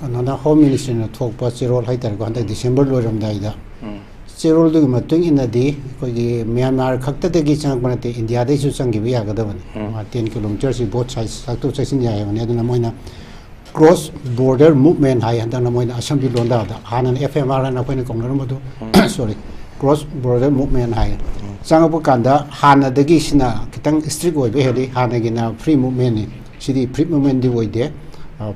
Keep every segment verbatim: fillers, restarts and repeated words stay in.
ꯀꯩꯅꯣꯅ, ꯍꯣꯝ ꯃꯤꯅꯤꯁꯇ꯭ꯔꯤꯅ ꯊꯣꯛꯄ ꯆꯦꯔꯣꯜ ꯍꯥꯏꯇꯥꯔꯦꯀꯣ, ꯍꯟꯗꯛ ꯗꯤꯁꯦꯝꯕꯔ ꯂꯣꯏꯔꯝꯗꯥꯏꯗ, ꯆꯦꯔꯣꯜꯗꯨꯒꯤ ꯃꯇꯨꯡ ꯏꯟꯅꯗꯤ ꯑꯩꯈꯣꯏꯒꯤ ꯃ꯭ꯌꯥꯟꯃꯥꯔ ꯈꯛꯇꯗꯒꯤ ꯆꯪꯉꯛꯄ ꯅꯠꯇꯦ, ꯏꯟꯗꯤꯌꯥꯗꯩꯁꯨ ꯆꯪꯈꯤꯕ ꯌꯥꯒꯗꯕꯅꯤ꯫ ꯃꯥ ꯇꯦꯟ ꯀꯤꯂꯣꯃꯤꯇꯔꯁꯤ ꯕꯣꯠ ꯁꯥꯏꯠ ꯆꯥꯛꯊꯣꯛ ꯆꯠꯁꯤꯟ ꯌꯥꯏ ꯍꯥꯏꯕꯅꯤ꯫ ꯑꯗꯨꯅ ꯃꯣꯏꯅ ꯀ꯭ꯔꯣꯁ ꯕꯣꯔꯗꯔ ꯃꯨꯚꯃꯦꯟ ꯍꯥꯏ, ꯍꯟꯗꯛꯅ ꯃꯣꯏꯅ ꯑꯁꯝꯕꯤ ꯂꯣꯟꯗꯥꯗ, ꯍꯥꯟꯅꯅ ꯑꯦꯐ ꯑꯦꯝ ꯑꯥꯔ ꯍꯥꯏꯅ ꯑꯩꯈꯣꯏꯅ ꯀꯧꯅꯔꯝꯕꯗꯨ, ꯁꯣꯔꯤ, ꯀ꯭ꯔꯣꯁ ꯕꯣꯔꯗꯔ ꯃꯨꯚꯃꯦꯟ ꯍꯥꯏ꯫ ꯆꯪꯉꯛꯄ ꯀꯥꯟꯗ ꯍꯥꯟꯅꯗꯒꯤ ꯁꯤꯅ ꯈꯤꯇꯪ ꯏꯁꯇ꯭ꯔꯤꯛ ꯑꯣꯏꯕ ꯍꯦꯜꯂꯤ, ꯍꯥꯟꯅꯒꯤꯅ ꯐ꯭ꯔꯤ ꯃꯨꯚꯃꯦꯟꯅꯤ꯫ ꯁꯤꯗꯤ ꯐ꯭ꯔꯤ ꯃꯨꯚꯃꯦꯟꯗꯤ ꯑꯣꯏꯗꯦ꯫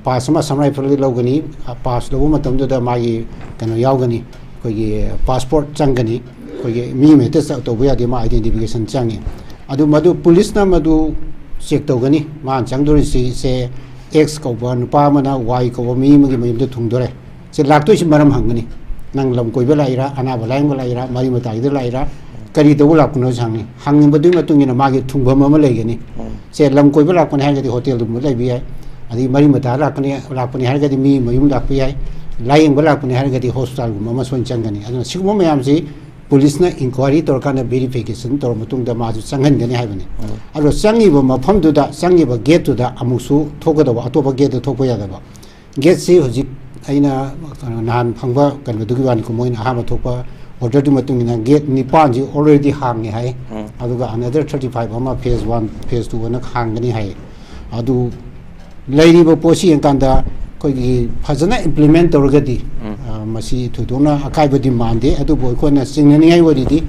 ꯄꯥꯁ ꯑꯃ ꯑꯁꯥꯝ ꯔꯥꯏꯐꯜꯒꯤ ꯂꯧꯒꯅꯤ꯫ ꯄꯥꯁ ꯂꯧꯕ ꯃꯇꯝꯗꯨꯗ ꯃꯥꯒꯤ ꯀꯩꯅꯣ ꯌꯥꯎꯒꯅꯤ, ꯑꯩꯈꯣꯏꯒꯤ ꯄꯥꯁꯄꯣꯔꯠ ꯆꯪꯒꯅꯤ꯫ ꯑꯩꯈꯣꯏꯒꯤ ꯃꯤ ꯑꯃ ꯍꯦꯛꯇ ꯆ-, ꯇꯧꯕ ꯌꯥꯗꯦ, ꯃꯥ ꯑꯥꯏꯗꯦꯟꯇꯤꯐꯤꯀꯦꯁꯟ ꯆꯪꯉꯤ꯫ ꯑꯗꯨ ꯃꯗꯨ ꯄꯨꯂꯤꯁꯅ ꯃꯗꯨ ꯆꯦꯛ ꯇꯧꯒꯅꯤ꯫ ꯃꯥꯅ ꯆꯪꯗꯣꯔꯤꯁꯤ ꯁꯦ ꯑꯦꯛꯁ ꯀꯧꯕ ꯅꯨꯄꯥ ꯑꯃꯅ ꯋꯥꯏ ꯀꯧꯕ ꯃꯤ ꯑꯃꯒꯤ ꯃꯌꯨꯝꯗ ꯊꯨꯡꯗꯣꯔꯦ꯫ ꯁꯦ ꯂꯥꯛꯇꯣꯏꯁꯤ ꯃꯔꯝ ꯍꯪꯒꯅꯤ꯫ ꯅꯪ ꯂꯝ ꯀꯣꯏꯕ ꯂꯥꯛꯏꯔꯥ, ꯑꯅꯥꯕ ꯂꯥꯏꯌꯦꯡꯕ ꯂꯥꯛꯏꯔꯥ, ꯃꯔꯤ ꯃꯇꯥꯏꯗ ꯂꯥꯛꯏꯔꯥ, ꯀꯔꯤ ꯇꯧꯕ ꯂꯥꯛꯄꯅꯣꯁꯨ ꯍꯪꯉꯤ꯫ ꯍꯪꯕꯗꯨꯒꯤ ꯃꯇꯨꯡ ꯏꯟꯅ ꯃꯥꯒꯤ ꯊꯨꯡꯐꯝ ꯑꯃ ꯂꯩꯒꯅꯤ꯫ ꯁꯦ ꯂꯝ ꯀꯣꯏꯕ ꯂꯥꯛꯄꯅꯤ ꯍꯥꯏꯔꯒꯗꯤ ꯍꯣꯇꯦꯜꯗꯨꯒꯨꯝꯕ ꯂꯩꯕ ꯌꯥꯏ꯫ ꯑꯗꯒꯤ ꯃꯔꯤ ꯃꯇꯥ ꯂꯥꯛꯄꯅꯤ, ꯂꯥꯛꯄꯅꯤ ꯍꯥꯏꯔꯒꯗꯤ ꯃꯤ ꯃꯌꯨꯝ ꯂꯥꯛꯄ ꯌꯥꯏ꯫ ꯂꯥꯏꯌꯦꯡꯕ ꯂꯥꯛꯄꯅꯤ ꯍꯥꯏꯔꯒꯗꯤ ꯍꯣꯁꯄꯤꯇꯥꯜꯒꯨꯝꯕ ꯑꯃ ꯁꯣꯏꯅ ꯆꯪꯒꯅꯤ꯫ ꯑꯗꯨꯅ ꯁꯤꯒꯨꯝꯕ ꯃꯌꯥꯝꯁꯤ ꯄꯨꯂꯤꯁꯅ ꯏꯟꯀ꯭ꯋꯥꯏꯔꯤ ꯇꯧꯔꯀꯥꯟꯗ, ꯚꯦꯔꯤꯐꯤꯀꯦꯁꯟ ꯇꯧꯔ ꯃꯇꯨꯡꯗ ꯃꯥꯁꯨ ꯆꯪꯍꯟꯒꯅꯤ ꯍꯥꯏꯕꯅꯤ꯫ ꯑꯗꯣ ꯆꯪꯉꯤꯕ ꯃꯐꯝꯗꯨꯗ, ꯆꯪꯉꯤꯕ ꯒꯦꯠꯇꯨꯗ ꯑꯃꯨꯛꯁꯨ ꯊꯣꯛꯀꯗꯧꯕ, ꯑꯇꯣꯞꯄ ꯒꯦꯠꯇ ꯊꯣꯛꯄ ꯌꯥꯗꯕ꯫ ꯒꯦꯠꯁꯤ ꯍꯧꯖꯤꯛ ꯑꯩꯅ, ꯑ, ꯅꯍꯥꯟ ꯐꯪꯕ ꯀꯩꯅꯣꯗꯨꯒꯤ ꯋꯥꯅꯤꯀꯣ, ꯃꯣꯏꯅ ꯑꯍꯥꯟꯕ ꯊꯣꯛꯄ ꯑꯣꯔꯗꯔꯗꯨ ꯃꯇꯨꯡ ꯏꯟꯅ ꯒꯦꯠ ꯅꯤꯄꯥꯟꯁꯤ already ꯍꯥꯡꯉꯦ ꯍꯥꯏ꯫ ꯑꯗꯨꯒ another thirty five ꯑꯃ phase one, phase two ꯑꯅ ꯍꯥꯡꯒꯅꯤ ꯍꯥꯏ꯫ ꯑꯗꯨ ꯂꯩꯔꯤꯕ ꯄꯣꯠꯁꯤ ꯌꯦꯡꯀꯥꯟꯗ ꯑꯩꯈꯣꯏꯒꯤ ꯐꯖꯅ implement ꯇꯧꯔꯒꯗꯤ, ꯑ, ꯃꯁꯤ ꯊꯣꯏꯗꯣꯛꯅ ꯑꯀꯥꯏꯕꯗꯤ ꯃꯥꯟꯗꯦ꯫ ꯑꯗꯨꯕꯨ ꯑꯩꯈꯣꯏꯅ ꯆꯤꯡꯅꯅꯤꯡꯉꯥꯏ ꯑꯣꯏꯔꯤꯗꯤ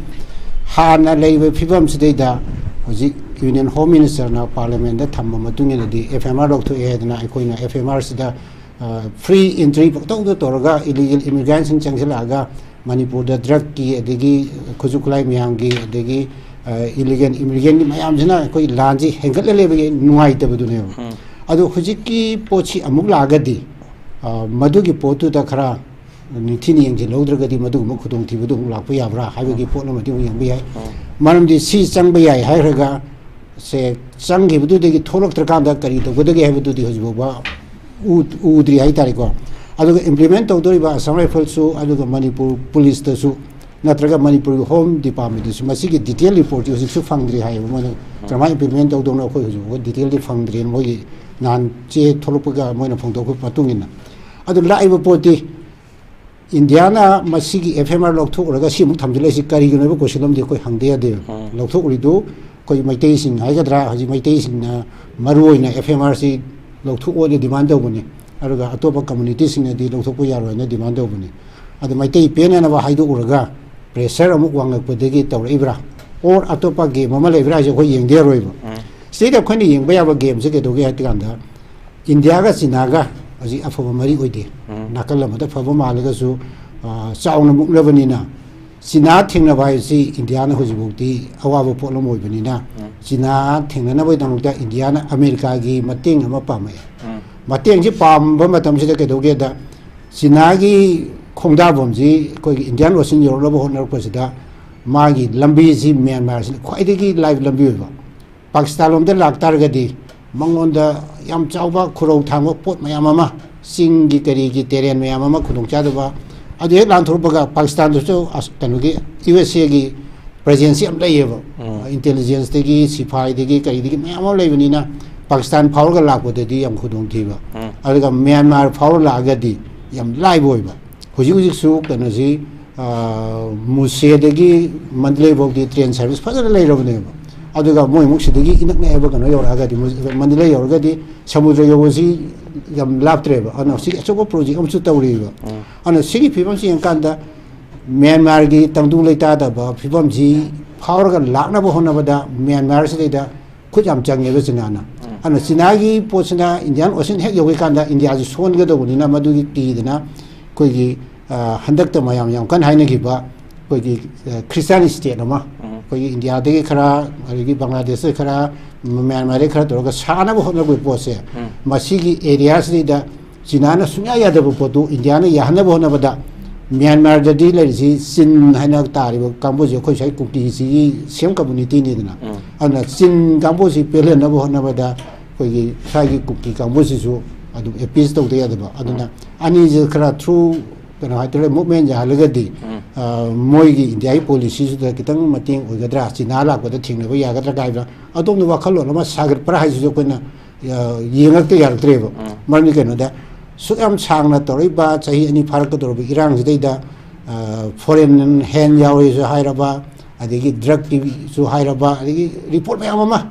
ꯍꯥꯟꯅ ꯂꯩꯔꯤꯕ ꯐꯤꯕꯝꯁꯤꯗꯩꯗ ꯍꯧꯖꯤꯛ Union Home Ministerꯅ Parliamentꯇ ꯊꯝꯕ ꯃꯇꯨꯡ ꯏꯟꯅꯗꯤ F M R ꯂꯧꯊꯣꯛꯑꯦ ꯍꯥꯏꯗꯅ ꯑꯩꯈꯣꯏꯅ F M Rꯁꯤꯗ, ꯑ, free entry ꯄꯪꯇꯧꯗ ꯇꯧꯔꯒ illegal immigrantꯁꯤꯡ ꯆꯪꯁꯤꯜꯂꯛꯑꯒ ꯃꯅꯤꯄꯨꯔꯗ drugꯀꯤ ꯑꯗꯒꯤ ꯈꯨꯠꯁꯨ ꯈꯨꯠꯂꯥꯏ ꯃꯌꯥꯝꯒꯤ ꯑꯗꯒꯤ, ꯑ, illegal immigrantꯀꯤ ꯃꯌꯥꯝꯁꯤꯅ ꯑꯩꯈꯣꯏ ꯂꯥꯟꯁꯤ ꯍꯦꯟꯒꯠꯍꯜꯂꯦꯕꯒꯤ ꯅꯨꯡꯉꯥꯏꯇꯕꯗꯨꯅꯦꯕ꯫ ꯑꯗꯣ ꯍꯧꯖꯤꯛꯀꯤ ꯄꯣꯠꯁꯤ ꯑꯃꯨꯛ ꯂꯥꯛꯑꯒꯗꯤ, ꯑ, ꯃꯗꯨꯒꯤ ꯄꯣꯠꯇꯨꯗ ꯈꯔ ꯅꯤꯡꯊꯤꯅ ꯌꯦꯡꯁꯤꯜꯍꯧꯗ꯭ꯔꯒꯗꯤ ꯃꯗꯨꯒꯨꯝꯕ ꯈꯨꯗꯣꯡꯊꯤꯕꯗꯨ ꯑꯃꯨꯛ ꯂꯥꯛꯄ ꯌꯥꯕ꯭ꯔꯥ ꯍꯥꯏꯕꯒꯤ ꯄꯣꯠ ꯑꯃꯗꯤ ꯑꯃꯨꯛ ꯌꯦꯡꯕ ꯌꯥꯏ꯫ ꯃꯔꯝꯗꯤ ꯁꯤ ꯆꯪꯕ ꯌꯥꯏ ꯍꯥꯏꯈ꯭ꯔꯒ ꯁꯦ ꯆꯪꯈꯤꯕꯗꯨꯗꯒꯤ ꯊꯣꯛꯂꯛꯇ꯭ꯔꯀꯥꯟꯗ ꯀꯔꯤ ꯇꯧꯒꯗꯒꯦ ꯍꯥꯏꯕꯗꯨꯗꯤ ꯍꯧꯖꯤꯛ ꯐꯥꯎꯕ ꯎ-, ꯎꯗ꯭ꯔꯤ ꯍꯥꯏꯇꯥꯔꯦꯀꯣ꯫ ꯑꯗꯨꯒ implement ꯇꯧꯗꯣꯔꯤꯕ Assam Riflesꯁꯨ ꯑꯗꯨꯒ ꯃꯅꯤꯄꯨꯔ ꯄꯨꯂꯤꯁꯇꯁꯨ ꯅꯠꯇ꯭ꯔꯒ ꯃꯅꯤꯄꯨꯔꯒꯤ Home Departmentꯇꯁꯨ ꯃꯁꯤꯒꯤ detail reportꯇꯤ ꯍꯧꯖꯤꯛꯁꯨ ꯐꯪꯗ꯭ꯔꯤ ꯍꯥꯏꯌꯦꯕ꯫ ꯃꯣꯏꯅ ꯀꯃꯥꯏꯅ implement ꯇꯧꯗꯧꯅꯣ ꯑꯩꯈꯣꯏ ꯍꯧꯖꯤꯛ ꯐꯥꯎꯕ detailꯗꯤ ꯐꯪꯗ꯭ꯔꯤ, ꯃꯣꯏꯒꯤ ꯅꯍꯥꯟ ꯆꯦ ꯊꯣꯛꯂꯛꯄꯒ ꯃꯣꯏꯅ ꯐꯣꯡꯗꯣꯛꯄꯒꯤ ꯃꯇꯨꯡ ꯏꯟꯅ꯫ ꯑꯗꯨ ꯂꯥꯛꯏꯕ ꯄꯣꯠꯇꯤ ꯏꯟꯗꯤꯌꯥꯅ ꯃꯁꯤꯒꯤ ꯑꯦꯐ ꯑꯦꯝ ꯑꯥꯔ ꯂꯧꯊꯣꯛꯎꯔꯒ ꯁꯤꯃꯨꯛ ꯊꯝꯖꯤꯜꯂꯛꯏꯁꯤ ꯀꯔꯤꯒꯤꯅꯣ ꯍꯥꯏꯕ ꯀꯣꯏꯁꯟ ꯑꯃꯗꯤ ꯑꯩꯈꯣꯏ ꯍꯪꯗ ꯌꯥꯗꯦꯕ꯫ ꯎꯝ꯫ ꯂꯧꯊꯣꯛꯎꯔꯤꯗꯨ ꯑꯩꯈꯣꯏ ꯃꯩꯇꯩꯁꯤꯡ ꯍꯥꯏꯒꯗ꯭ꯔꯥ, ꯍꯧꯖꯤꯛ ꯃꯩꯇꯩꯁꯤꯡꯅ ꯃꯔꯨ ꯑꯣꯏꯅ ꯑꯦꯐ ꯑꯦꯝ ꯑꯥꯔꯁꯤ ꯂꯧꯊꯣꯛꯑꯣꯅ ꯗꯤꯃꯥꯟ ꯇꯧꯕꯅꯤ, ꯑꯗꯨꯒ ꯑꯇꯣꯞꯄ ꯀꯝꯃꯨꯅꯤꯇꯤꯁꯤꯡꯅꯗꯤ ꯂꯧꯊꯣꯛꯄ ꯌꯥꯔꯣꯏꯅ ꯗꯤꯃꯥꯟ ꯇꯧꯕꯅꯤ꯫ ꯑꯗꯨ ꯃꯩꯇꯩ ꯄꯦꯟꯅꯅꯕ ꯍꯥꯏꯗꯣꯛꯎꯔꯒ ꯄ꯭ꯔꯦꯁꯔ ꯑꯃꯨꯛ ꯋꯥꯡꯉꯛꯄꯗꯒꯤ ꯇꯧꯔꯛꯏꯕ꯭ꯔꯥ, ꯑꯣꯔ ꯑꯇꯣꯞꯄ ꯒꯦꯝ ꯑꯃ ꯂꯩꯕ꯭ꯔꯥ ꯍꯥꯏꯁꯦ ꯑꯩꯈꯣꯏ ꯌꯦꯡꯗ ꯌꯥꯔꯣꯏꯕ꯫ ꯎꯝ꯫ ꯁꯤꯗꯩꯗ ꯑꯩꯈꯣꯏꯅ ꯌꯦꯡꯕ ꯌꯥꯕ ꯒꯦꯝꯁꯦ ꯀꯩꯗꯧꯒꯦ ꯍꯥꯏꯕ ꯀꯥꯟꯗ, ꯏꯟꯗꯤꯌꯥꯒ ꯆꯤꯅꯥꯒ ꯍꯧꯖꯤꯛ ꯑꯐꯕ ꯃꯔꯤ ꯑꯣꯏꯗꯦ꯫ ꯎꯝ꯫ ꯅꯥꯀꯜ ꯑꯃꯗ ꯐꯕ ꯃꯥꯜꯂꯒꯁꯨ, ꯑ, ꯆꯥꯎꯅ ꯃꯨꯛꯅꯕꯅꯤꯅ, ꯆꯤꯅꯥ ꯊꯦꯡꯅꯕ ꯍꯥꯏꯕꯁꯤ ꯏꯟꯗꯤꯌꯥꯅ ꯍꯧꯖꯤꯛꯐꯥꯎꯗꯤ ꯑꯋꯥꯕ ꯄꯣꯠ ꯑꯃ ꯑꯣꯏꯕꯅꯤꯅ, ꯎꯝ꯫ ꯆꯤꯅꯥ ꯊꯦꯡꯅꯅꯕꯒꯤꯗꯃꯛꯇ ꯏꯟꯗꯤꯌꯥꯅ ꯑꯃꯦꯔꯤꯀꯥꯒꯤ ꯃꯇꯦꯡ ꯑꯃ ꯄꯥꯝꯃꯛꯑꯦ꯫ ꯎꯝ꯫ ꯃꯇꯦꯡꯁꯤ ꯄꯥꯝꯕ ꯃꯇꯝꯁꯤꯗ ꯀꯩꯗꯧꯒꯦꯗ, ꯆꯤꯅꯥꯒꯤ ꯈꯣꯡꯗꯥꯐꯝꯁꯤ ꯑꯩꯈꯣꯏꯒꯤ ꯏꯟꯗꯤꯌꯥꯟ ꯑꯣꯁꯤꯟ ꯌꯧꯔꯛꯅꯕ ꯍꯣꯠꯅꯔꯛꯄꯁꯤꯗ ꯃꯥꯒꯤ ꯂꯝꯕꯤꯁꯤ ꯃ꯭ꯌꯥꯟꯃꯥꯔꯁꯤꯅ ꯈ꯭ꯋꯥꯏꯗꯒꯤ ꯂꯥꯏꯕ ꯂꯝꯕꯤ ꯑꯣꯏꯕ꯫ ꯄꯥꯀꯤꯁꯇꯥꯟ ꯂꯣꯝꯗ ꯂꯥꯛꯇꯥꯔꯒꯗꯤ ꯃꯉꯣꯟꯗ ꯌꯥꯝ ꯆꯥꯎꯕ ꯈꯨꯔꯧ ꯊꯥꯡꯕ ꯄꯣꯠ ꯃꯌꯥꯝ ꯑꯃ, ꯆꯤꯡꯒꯤ ꯀꯔꯤꯒꯤ ꯇꯦꯔꯦꯟ ꯃꯌꯥꯝ ꯑꯃ ꯈꯨꯗꯣꯡꯆꯥꯗꯕ, ꯑꯗꯨ ꯍꯦꯛ ꯂꯥꯟꯊꯣꯔꯛꯄꯒ ꯄꯥꯀꯤꯁꯇꯥꯟꯗꯁꯨ ꯑꯁ, ꯀꯩꯅꯣꯒꯤ ꯌꯨ ꯑꯦꯁ ꯑꯦꯒꯤ ꯄ꯭ꯔꯦꯖꯦꯟꯁꯤ ꯌꯥꯝ ꯂꯩꯌꯦꯕ꯫ ꯎꯝ꯫ ꯏꯟꯇꯦꯂꯤꯖꯦꯟꯁꯇꯒꯤ, ꯁꯤꯐꯥꯏꯗꯒꯤ, ꯀꯔꯤꯗꯒꯤ ꯃꯌꯥꯝ ꯑꯃ ꯂꯩꯕꯅꯤꯅ ꯄꯥꯀꯤꯁꯇꯥꯟ ꯐꯥꯎꯔꯒ ꯂꯥꯛꯄꯗꯗꯤ ꯌꯥꯝ ꯈꯨꯗꯣꯡꯊꯤꯕ꯫ ꯎꯝ꯫ ꯑꯗꯨꯒ ꯃ꯭ꯌꯥꯟꯃꯥꯔ ꯐꯥꯎꯔ ꯂꯥꯛꯑꯒꯗꯤ ꯌꯥꯝ ꯂꯥꯏꯕ ꯑꯣꯏꯕ꯫ ꯍꯧꯖꯤꯛ ꯍꯧꯖꯤꯛꯁꯨ ꯀꯩꯅꯣꯁꯤ, ꯑ, ꯃꯨꯁꯦꯗꯒꯤ ꯃꯟꯗꯂꯦ ꯐꯥꯎꯗꯤ ꯇ꯭ꯔꯦꯟ ꯁꯥꯔꯚꯤꯁ ꯐꯖꯅ ꯂꯩꯔꯕꯅꯦꯕ꯫ ꯑꯗꯨꯒ ꯃꯣꯏ ꯑꯃꯨꯛ ꯁꯤꯗꯒꯤ ꯏꯅꯛ ꯅꯛꯑꯦꯕ ꯀꯩꯅꯣ ꯌꯧꯔꯛꯑꯒꯗꯤ, ꯃꯨ-, ꯃꯟꯗꯂꯦ ꯌꯧꯔꯒꯗꯤ ꯁꯃꯨꯗ꯭ꯔ ꯌꯧꯕꯁꯤ ꯌꯥꯝ ꯂꯥꯞꯇ꯭ꯔꯦꯕ꯫ ꯑꯗꯨꯅ ꯍꯧꯖꯤꯛ ꯑꯆꯧꯕ ꯄ꯭ꯔꯣꯖꯦꯛ ꯑꯃꯁꯨ ꯇꯧꯔꯤꯕ꯫ ꯎꯝ꯫ ꯑꯗꯨꯅ ꯁꯤꯒꯤ ꯐꯤꯕꯝꯁꯤ ꯌꯦꯡꯀꯥꯟꯗ ꯃ꯭ꯌꯥꯟꯃꯥꯔꯒꯤ ꯇꯪꯗꯨ ꯂꯩꯇꯥꯗꯕ ꯐꯤꯕꯝꯁꯤ ꯐꯥꯎꯔꯒ ꯂꯥꯛꯅꯕ ꯍꯣꯠꯅꯕꯗ ꯃ꯭ꯌꯥꯟꯃꯥꯔꯁꯤꯗꯩꯗ ꯈꯨꯠ ꯌꯥꯝ ꯆꯪꯉꯦꯕ ꯆꯤꯅꯥꯅ꯫ ꯎꯝ꯫ ꯑꯗꯨꯅ ꯆꯤꯅꯥꯒꯤ ꯄꯣꯠꯁꯤꯅ ꯏꯟꯗꯤꯌꯥꯟ ꯑꯣꯁꯤꯟ ꯍꯦꯛ ꯌꯧꯈꯤꯀꯥꯟꯗ ꯏꯟꯗꯤꯌꯥꯁꯤ ꯁꯣꯟꯒꯗꯧꯕꯅꯤꯅ ꯃꯗꯨꯒꯤ ꯀꯤꯗꯅ ꯑꯩꯈꯣꯏꯒꯤ, ꯑ, ꯍꯟꯗꯛꯇ ꯃꯌꯥꯝ ꯌꯥꯝ ꯀꯟꯅ ꯍꯥꯏꯅꯈꯤꯕ ꯑꯩꯈꯣꯏꯒꯤ, ꯑ, ꯈ꯭ꯔꯤꯁꯇꯤꯌꯥꯟ ꯁ꯭ꯇꯦꯠ ꯑꯃ, ꯎꯝ꯫ ꯑꯩꯈꯣꯏꯒꯤ ꯏꯟꯗꯤꯌꯥꯗꯒꯤ ꯈꯔ, ꯑꯗꯒꯤ ꯕꯪꯒ꯭ꯂꯥꯗꯦꯁꯇꯒꯤ ꯈꯔ, ꯃ꯭ꯌꯥꯟꯃꯥꯔꯗꯒꯤ ꯈꯔ ꯇꯧꯔꯒ ꯁꯥꯅꯕ ꯍꯣꯠꯅꯕꯒꯤ ꯄꯣꯠꯁꯦ, ꯎꯝ꯫ ꯃꯁꯤꯒꯤ ꯑꯦꯔꯤꯌꯥꯁꯤꯗꯩꯗ ꯆꯤꯅꯥꯅ ꯁꯨꯡꯌꯥ ꯌꯥꯗꯕ ꯄꯣꯠꯇꯨ ꯏꯟꯗꯤꯌꯥꯅ ꯌꯥꯍꯟꯅꯕ ꯍꯣꯠꯅꯕꯗ, ꯃ꯭ꯌꯥꯟꯃꯥꯔꯗꯗꯤ ꯂꯩꯔꯤꯁꯤ ꯆꯤꯟ ꯍꯥꯏꯅ ꯇꯥꯔꯤꯕ ꯀꯥꯡꯕꯨꯁꯦ ꯑꯩꯈꯣꯏ ꯁ꯭ꯋꯥꯏ ꯀꯨꯀꯤꯁꯤꯒꯤ ꯁꯦꯝ ꯀꯝꯃꯨꯅꯤꯇꯤꯅꯤꯗꯅ꯫ ꯎꯝ꯫ ꯑꯗꯨꯅ ꯆꯤꯟ ꯀꯥꯡꯕꯨꯁꯤ ꯄꯦꯜꯍꯟꯅꯕ ꯍꯣꯠꯅꯕꯗ ꯑꯩꯈꯣꯏꯒꯤ ꯁ꯭ꯋꯥꯏꯒꯤ ꯀꯨꯀꯤ ꯀꯥꯡꯕꯨꯁꯤꯁꯨ ꯑꯗꯨꯝ ꯑꯦꯄꯤꯁ ꯇꯧꯗ ꯌꯥꯗꯕ꯫ ꯑꯗꯨꯅ ꯎꯝ꯫ ꯑꯅꯤꯁꯦ ꯈꯔ ꯊ꯭ꯔꯨ ꯀꯩꯅꯣ ꯍꯥꯏꯇꯥꯔꯦ, ꯃꯨꯚꯃꯦꯟ ꯌꯥꯍꯜꯂꯒꯗꯤ, ꯎꯝ꯫ ꯑ, ꯃꯣꯏꯒꯤ ꯏꯟꯗꯤꯌꯥꯒꯤ ꯄꯣꯂꯤꯁꯤꯁꯤꯗ ꯈꯤꯇꯪ ꯃꯇꯦꯡ ꯑꯣꯏꯒꯗ꯭ꯔꯥ, ꯆꯤꯅꯥ ꯂꯥꯛꯄꯗ ꯊꯦꯡꯅꯕ ꯌꯥꯒꯗ꯭ꯔꯥ ꯀꯥꯏꯕ ꯑꯗꯣꯝꯗ ꯋꯥꯈꯜꯂꯣꯟ ꯑꯃ ꯁꯥꯒꯠꯄ꯭ꯔꯥ ꯍꯥꯏꯁꯤꯁꯨ ꯑꯩꯈꯣꯏꯅ, ꯑ, ꯌꯦꯡꯉꯛꯇ ꯌꯥꯔꯛꯇ꯭ꯔꯦꯕ꯫ ꯎꯝ꯫ ꯃꯔꯝꯗꯤ ꯀꯩꯅꯣꯗ, ꯁꯨꯛ ꯌꯥꯝ ꯁꯥꯡꯅ ꯇꯧꯔꯛꯏꯕ ꯆꯍꯤ ꯑꯅꯤ ꯐꯥꯔꯛꯀꯗꯧꯔꯕ ꯏꯔꯥꯡꯁꯤꯗꯩꯗ, ꯐꯣꯔꯦꯟ ꯍꯦꯟ ꯌꯥꯎꯔꯤꯁꯨ ꯍꯥꯏꯔꯕ, ꯑꯗꯒꯤ ꯗ꯭ꯔꯛꯀꯤꯁꯨ ꯍꯥꯏꯔꯕ, ꯑꯗꯒꯤ ꯔꯤꯄꯣꯔꯠ ꯃꯌꯥꯝ ꯑꯃ,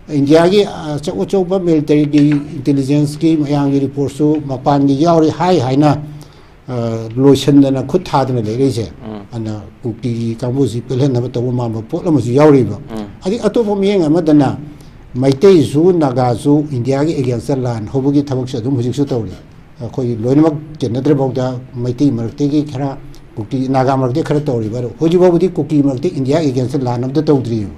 ꯏꯟꯗꯤꯌꯥꯒꯤ ꯑꯆꯧ ꯑꯆꯧꯕ ꯃꯤꯂꯤꯇꯔꯤꯒꯤ, ꯏꯟꯇꯦꯂꯤꯖꯦꯟꯁꯀꯤ ꯃꯌꯥꯝꯒꯤ ꯔꯤꯄꯣꯔꯠꯁꯨ ꯃꯄꯥꯟꯒꯤ ꯌꯥꯎꯔꯤ ꯍꯥꯏ ꯍꯥꯏꯅ, ꯑ, ꯂꯣꯏꯁꯤꯟꯗꯅ ꯈꯨꯠ ꯊꯥꯗꯅ ꯂꯩꯔꯛꯏꯁꯦ꯫ ꯑꯗꯨꯅ ꯀꯨꯀꯤꯒꯤ ꯀꯥꯡꯕꯨꯁꯤ ꯄꯦꯜꯍꯟꯅꯕ ꯇꯧꯕ ꯃꯥꯟꯕ ꯄꯣꯠ ꯑꯃꯁꯨ ꯌꯥꯎꯔꯤꯕ꯫ ꯑꯗꯒꯤ ꯑꯇꯣꯞꯄ ꯃꯤꯠꯌꯦꯡ ꯑꯃꯗꯅ ꯃꯩꯇꯩꯁꯨ ꯅꯥꯒꯥꯁꯨ ꯏꯟꯗꯤꯌꯥꯒꯤ ꯑꯦꯒꯦꯟꯁꯇ ꯂꯥꯟ ꯍꯧꯕꯒꯤ ꯊꯕꯛꯁꯦ ꯑꯗꯨꯝ ꯍꯧꯖꯤꯛꯁꯨ ꯇꯧꯔꯤ꯫ ꯑꯩꯈꯣꯏ ꯂꯣꯏꯅꯃꯛ ꯆꯦꯟꯅꯗ꯭ꯔꯐꯥꯎꯗ ꯃꯩꯇꯩ ꯃꯔꯛꯇꯒꯤ ꯈꯔ, ꯀꯨꯀꯤ, ꯅꯥꯒꯥ ꯃꯔꯛꯇꯒꯤ ꯈꯔ ꯇꯧꯔꯤꯕ꯫ ꯑꯗꯣ ꯍꯧꯖꯤꯛ ꯐꯥꯎꯕꯗꯤ ꯀꯨꯀꯤ ꯃꯔꯛꯇ ꯏꯟꯗꯤꯌꯥ ꯑꯦꯒꯦꯟꯁꯇ ꯂꯥꯟ ꯑꯃꯇ ꯇꯧꯗ꯭ꯔꯤꯕ꯫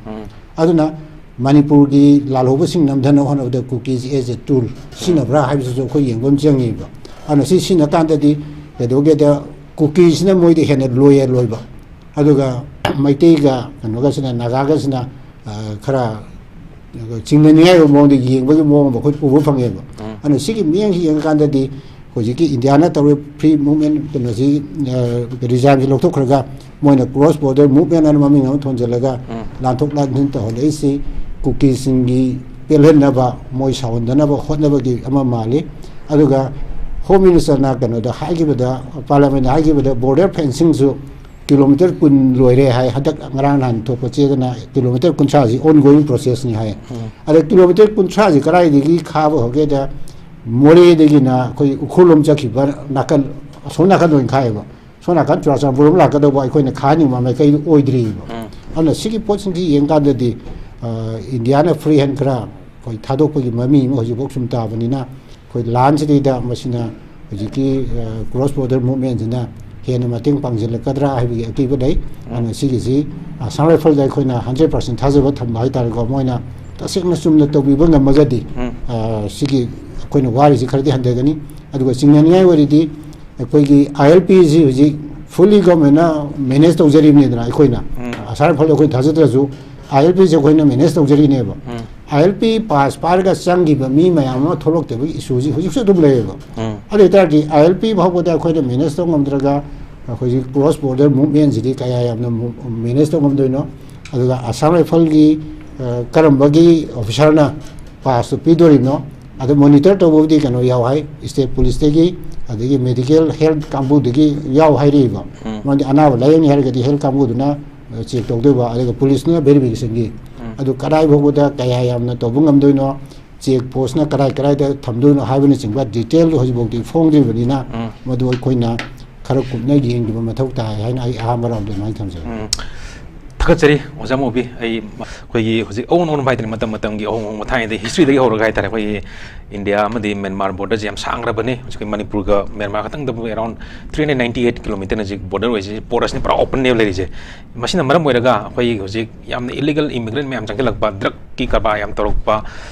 ꯑꯗꯨꯅ ꯃꯅꯤꯄꯨꯔꯒꯤ ꯂꯥꯜꯍꯧꯕꯁꯤꯡ ꯅꯝꯊꯅꯕ ꯍꯣꯠꯅꯕꯗ ꯀꯨꯀꯤꯁꯤ as a tool ꯁꯤꯖꯤꯟꯅꯕ꯭ꯔꯥ ꯍꯥꯏꯕꯁꯤꯁꯨ ꯑꯩꯈꯣꯏ ꯌꯦꯡꯕ ꯑꯃ ꯆꯪꯉꯤꯕ꯫ ꯑꯗꯨꯅ ꯁꯤ ꯁꯤꯖꯤꯟꯅ ꯀꯥꯟꯗꯗꯤ ꯀꯩꯗꯧꯒꯦꯗ, ꯀꯨꯀꯤꯁꯤꯅ ꯃꯣꯏꯗ ꯍꯦꯟꯅ ꯂꯣꯌꯦꯜ ꯑꯣꯏꯕ, ꯑꯗꯨꯒ ꯃꯩꯇꯩꯒ ꯀꯩꯅꯣꯒꯁꯤꯅ, ꯅꯥꯒꯥꯒꯁꯤꯅ, ꯑ, ꯈꯔ ꯆꯤꯡꯅꯅꯤꯡꯉꯥꯏ ꯑꯣꯏꯕ ꯃꯑꯣꯡꯗ ꯌꯦꯡꯕꯒꯤ ꯃꯑꯣꯡ ꯑꯃ ꯑꯩꯈꯣꯏ ꯎꯕ ꯐꯪꯉꯦꯕ꯫ ꯑꯗꯨꯅ ꯁꯤꯒꯤ ꯃꯤꯠꯌꯦꯡꯁꯤ ꯌꯦꯡꯉꯀꯥꯟꯗꯗꯤ ꯍꯧꯖꯤꯛꯀꯤ ꯏꯟꯗꯤꯌꯥꯅ ꯇꯧꯔꯤꯕ ꯐ꯭ꯔꯤ ꯃꯨꯚꯃꯦꯟ ꯀꯩꯅꯣꯁꯤ, ꯑ, ꯔꯤꯖꯥꯏꯝꯁꯤ ꯂꯧꯊꯣꯛꯈ꯭ꯔꯒ ꯃꯣꯏꯅ ꯀ꯭ꯔꯣꯁ ꯕꯣꯔꯗꯔ ꯃꯨꯚꯃꯦꯟ ꯑꯅ ꯃꯃꯤꯡ ꯑꯃ ꯊꯣꯟꯖꯜꯂꯒ ꯂꯥꯟꯊꯣꯛ ꯂꯥꯟꯁꯤꯟ ꯇꯧꯍꯜꯂꯛꯏꯁꯤ ꯀꯨꯀꯤꯁꯤꯡꯒꯤ ꯄꯦꯜꯍꯟꯅꯕ, ꯃꯣꯏ ꯁꯥꯎꯍꯟꯗꯅꯕ ꯍꯣꯠꯅꯕꯒꯤ ꯑꯃ ꯃꯥꯜꯂꯤ꯫ ꯑꯗꯨꯒ ꯍꯣꯝ ꯃꯤꯅꯤꯁꯇꯔꯅ ꯀꯩꯅꯣꯗ ꯍꯥꯏꯈꯤꯕꯗ, ꯄꯥꯔꯂꯤꯌꯥꯃꯦꯟꯗ ꯍꯥꯏꯈꯤꯕꯗ, ꯕꯣꯔꯗꯔ ꯐꯦꯟꯁꯤꯡꯁꯨ ꯀꯤꯂꯣꯃꯤꯇꯔ ꯀꯨꯟ ꯂꯣꯏꯔꯦ ꯍꯥꯏ꯫ ꯍꯟꯗꯛ ꯉꯔꯥꯡ ꯅꯍꯥꯟ ꯊꯣꯛꯄ ꯆꯦꯗꯅ ꯀꯤꯂꯣꯃꯤꯇꯔ ꯀꯨꯟꯊ꯭ꯔꯥꯁꯤ ꯑꯣꯟ ꯒꯣꯋꯤꯡ ꯄ꯭ꯔꯣꯁꯦꯁꯅꯤ ꯍꯥꯏ꯫ ꯑꯗ ꯀꯤꯂꯣꯃꯤꯇꯔ ꯀꯨꯟꯊ꯭ꯔꯥꯁꯤ ꯀꯗꯥꯏꯗꯒꯤ ꯈꯥꯕ ꯍꯧꯒꯦꯗ, ꯃꯣꯔꯦꯗꯒꯤꯅ ꯑꯩꯈꯣꯏ ꯎꯈ꯭ꯔꯨꯜꯂꯣꯝ ꯆꯠꯈꯤꯕ ꯅꯥꯀꯟ, ꯑꯁꯣꯝ ꯅꯥꯀꯟꯗ ꯑꯣꯏꯅ ꯈꯥꯏꯌꯦꯕ꯫ ꯁꯣꯝ ꯅꯥꯀꯟ ꯆꯨꯔꯥꯆꯥꯟꯄꯨꯔ ꯑꯃ ꯂꯥꯛꯀꯗꯧꯕ ꯑꯩꯈꯣꯏꯅ ꯈꯥꯍꯟꯅꯤꯡꯕ ꯃꯥꯏꯀꯩꯗꯨ ꯑꯣꯏꯗ꯭ꯔꯤꯕ꯫ ꯑꯗꯨꯅ ꯁꯤꯒꯤ ꯄꯣꯠꯁꯤꯡꯁꯤ ꯌꯦꯡꯀꯥꯟꯗꯗꯤ, ꯑ, ꯏꯟꯗꯤꯌꯥꯅ ꯐ꯭ꯔꯤ ꯍꯦꯟ ꯈꯔ ꯑꯩꯈꯣꯏ ꯊꯥꯗꯣꯛꯄꯒꯤ ꯃꯃꯤ ꯑꯃ ꯍꯧꯖꯤꯛꯐꯥꯎ ꯁꯨꯝ ꯇꯥꯕꯅꯤꯅ, ꯑꯩꯈꯣꯏ ꯂꯥꯟꯁꯤꯗꯩꯗ ꯃꯁꯤꯅ ꯍꯧꯖꯤꯛꯀꯤ, ꯑ, ꯀ꯭ꯔꯣꯁ ꯕꯣꯔꯗꯔ ꯃꯨꯚꯃꯦꯟꯁꯤꯅ ꯍꯦꯟꯅ ꯃꯇꯦꯡ ꯄꯥꯡꯁꯤꯜꯂꯛꯀꯗ꯭ꯔꯥ ꯍꯥꯏꯕꯒꯤ ꯑꯀꯤꯕ ꯂꯩ꯫ ꯑꯗꯨꯅ ꯁꯤꯒꯤꯁꯤ ꯑꯁꯥꯝ ꯔꯥꯏꯐꯜꯗ ꯑꯩꯈꯣꯏꯅ ꯍꯟꯗ꯭ꯔꯦꯠ ꯄꯥꯔꯁꯦꯟ ꯊꯥꯖꯕ ꯊꯝꯕ ꯍꯥꯏꯇꯥꯔꯦꯀꯣ꯫ ꯃꯣꯏꯅ ꯇꯁꯦꯡꯅ ꯆꯨꯝꯅ ꯇꯧꯕꯤꯕ ꯉꯝꯃꯒꯗꯤ, ꯑ, ꯁꯤꯒꯤ ꯑꯩꯈꯣꯏꯅ ꯋꯥꯔꯤꯁꯤ ꯈꯔꯗꯤ ꯍꯟꯊꯒꯅꯤ꯫ ꯑꯗꯨꯒ ꯆꯤꯡꯅꯅꯤꯡꯉꯥꯏ ꯑꯣꯏꯔꯤꯗꯤ ꯑꯩꯈꯣꯏꯒꯤ ꯑꯥꯏ ꯑꯦꯜ ꯄꯤꯁꯤ ꯍꯧꯖꯤꯛ ꯐꯨꯜꯂꯤ ꯒꯣꯔꯃꯦꯟꯅ ꯃꯦꯅꯦꯖ ꯇꯧꯖꯔꯤꯕꯅꯤꯗꯅ ꯑꯩꯈꯣꯏꯅ꯫ ꯑꯁꯥꯝ ꯔꯥꯏꯐꯜꯗ ꯑꯩꯈꯣꯏ ꯊꯥꯖꯗ꯭ꯔꯁꯨ ꯑꯥꯏ ꯑꯦꯜ ꯄꯤꯁꯦ ꯑꯩꯈꯣꯏꯅ ꯃꯦꯅꯦꯖ ꯇꯧꯖꯔꯤꯅꯦꯕ꯫ ꯑꯥꯏ ꯑꯦꯜ ꯄꯤ ꯄꯥꯁ ꯄꯥꯏꯔꯒ ꯆꯪꯈꯤꯕ ꯃꯤ ꯃꯌꯥꯝ ꯑꯃ ꯊꯣꯛꯂꯛꯇꯕꯒꯤ ꯏꯁꯨꯁꯤ ꯍꯧꯖꯤꯛꯁꯨ ꯑꯗꯨꯝ ꯂꯩꯌꯦꯕ꯫ ꯑꯗꯨ ꯑꯣꯏꯇꯥꯔꯗꯤ ꯑꯥꯏ ꯑꯦꯜ ꯄꯤ ꯐꯥꯎꯕꯗ ꯑꯩꯈꯣꯏꯅ ꯃꯦꯅꯦꯖ ꯇꯧ ꯉꯝꯗ꯭ꯔꯒ ꯑꯩꯈꯣꯏꯒꯤ ꯀ꯭ꯔꯣꯁ ꯕꯣꯔꯗꯔ ꯃꯨꯚꯃꯦꯟꯁꯤꯗꯤ ꯀꯌꯥ ꯌꯥꯝꯅ ꯃꯦꯅꯦꯖ ꯇꯧ ꯉꯝꯗꯣꯏꯅꯣ? ꯑꯗꯨꯒ ꯑꯁꯥꯝ ꯔꯥꯏꯐꯜꯒꯤ, ꯑ, ꯀꯔꯝꯕꯒꯤ ꯑꯣꯐꯤꯁꯥꯔꯅ ꯄꯥꯁꯇꯨ ꯄꯤꯗꯣꯔꯤꯕꯅꯣ? ꯑꯗꯣ ꯃꯣꯅꯤꯇꯔ ꯇꯧꯕꯕꯨꯗꯤ ꯀꯩꯅꯣ ꯌꯥꯎ ꯍꯥꯏ, ꯁ꯭ꯇꯦꯠ ꯄꯨꯂꯤꯁꯇꯒꯤ, ꯑꯗꯒꯤ ꯃꯦꯗꯤꯀꯦꯜ ꯍꯦꯜꯠ ꯀꯥꯡꯕꯨꯗꯒꯤ ꯌꯥꯎ ꯍꯥꯏꯔꯤꯕ꯫ ꯎꯝ꯫ ꯃꯔꯝꯗꯤ ꯑꯅꯥꯕ ꯂꯥꯌꯦꯡꯅꯤ ꯍꯥꯏꯔꯒꯗꯤ ꯍꯦꯜꯠ ꯀꯥꯡꯕꯨꯗꯨꯅ, ꯑ, ꯆꯦꯛ ꯇꯧꯗꯣꯏꯕ, ꯑꯗꯨꯒ ꯄꯨꯂꯤꯁꯅ ꯚꯦꯔꯤꯐꯤꯀꯦꯁꯟꯒꯤ꯫ ꯎꯝ꯫ ꯑꯗꯨ ꯀꯗꯥꯏ ꯐꯥꯎꯕꯗ ꯀꯌꯥ ꯌꯥꯝꯅ ꯇꯧꯕ ꯉꯝꯗꯣꯏꯅꯣ, ꯆꯦꯛ ꯄꯣꯁꯅ ꯀꯗꯥꯏ ꯀꯗꯥꯏꯗ ꯊꯝꯗꯣꯏꯅꯣ ꯍꯥꯏꯕꯅꯆꯤꯡꯕ ꯗꯤꯇꯦꯜꯗꯨ ꯍꯧꯖꯤꯛꯐꯥꯎꯗꯤ ꯐꯣꯡꯗ꯭ꯔꯤꯕꯅꯤꯅ, ꯎꯝ꯫ ꯃꯗꯨ ꯑꯩꯈꯣꯏꯅ ꯈꯔ ꯀꯨꯞꯅ ꯌꯦꯡꯕꯤꯕ ꯃꯊꯧ ꯇꯥꯏ ꯍꯥꯏꯅ ꯑꯩ ꯑꯍꯥꯟꯕ ꯔꯥꯎꯟꯗ ꯑꯗꯨꯃꯥꯏꯅ ꯊꯝꯖꯒꯦ꯫ ꯎꯝ꯫ ꯊꯥꯒꯠꯆꯔꯤ ꯑꯣꯖꯥ ꯃꯣꯕꯤ꯫ ꯑꯩ ꯃ-, ꯑꯩꯈꯣꯏꯒꯤ ꯍꯧꯖꯤꯛ ꯑꯑꯣꯟ ꯑꯑꯣꯟꯕ ꯍꯥꯏꯇꯥꯔꯦ, ꯃꯇꯝ ꯃꯇꯝꯒꯤ ꯑꯍꯣꯡ ꯑꯍꯣꯡꯕ ꯊꯥꯏꯅꯗꯒꯤ ꯍꯤꯁꯇ꯭ꯔꯤꯗꯒꯤ ꯍꯧꯔꯒ ꯍꯥꯏꯇꯥꯔꯦ, ꯑꯩꯈꯣꯏꯒꯤ ꯏꯟꯗꯤꯌꯥ ꯑꯃꯗꯤ ꯃ꯭ꯌꯥꯟꯃꯥꯔ ꯕꯣꯔꯗꯔꯁꯦ ꯌꯥꯝ ꯁꯥꯡꯈ꯭ꯔꯕꯅꯤ꯫ ꯍꯧꯖꯤꯛ ꯑꯩꯈꯣꯏ ꯃꯅꯤꯄꯨꯔꯒ ꯃ꯭ꯌꯥꯟꯃꯥꯔ ꯈꯛꯇꯪꯗꯕꯨ around three hundred ninety eight kilometer ꯍꯧꯖꯤꯛ ꯕꯣꯔꯗꯔ ꯑꯣꯏꯁꯦ, ꯄꯣꯔꯠ ꯑꯁꯤꯅ ꯄꯨꯔꯥ ꯑꯣꯄꯟꯅꯦꯕ ꯂꯩꯔꯤꯁꯦ꯫ ꯃꯁꯤꯅ ꯃꯔꯝ ꯑꯣꯏꯔꯒ ꯑꯩꯈꯣꯏ ꯍꯧꯖꯤꯛ ꯌꯥꯝꯅ ꯏꯂꯤꯒꯦꯜ ꯏꯃꯤꯒ꯭ꯔꯦꯟ ꯃꯌꯥꯝ ꯆꯪꯁꯤꯜꯂꯛꯄ, ꯗ꯭ꯔꯒꯀꯤ ꯀꯔꯕꯥꯔ ꯌꯥꯝ ꯇꯧꯔꯛꯄ,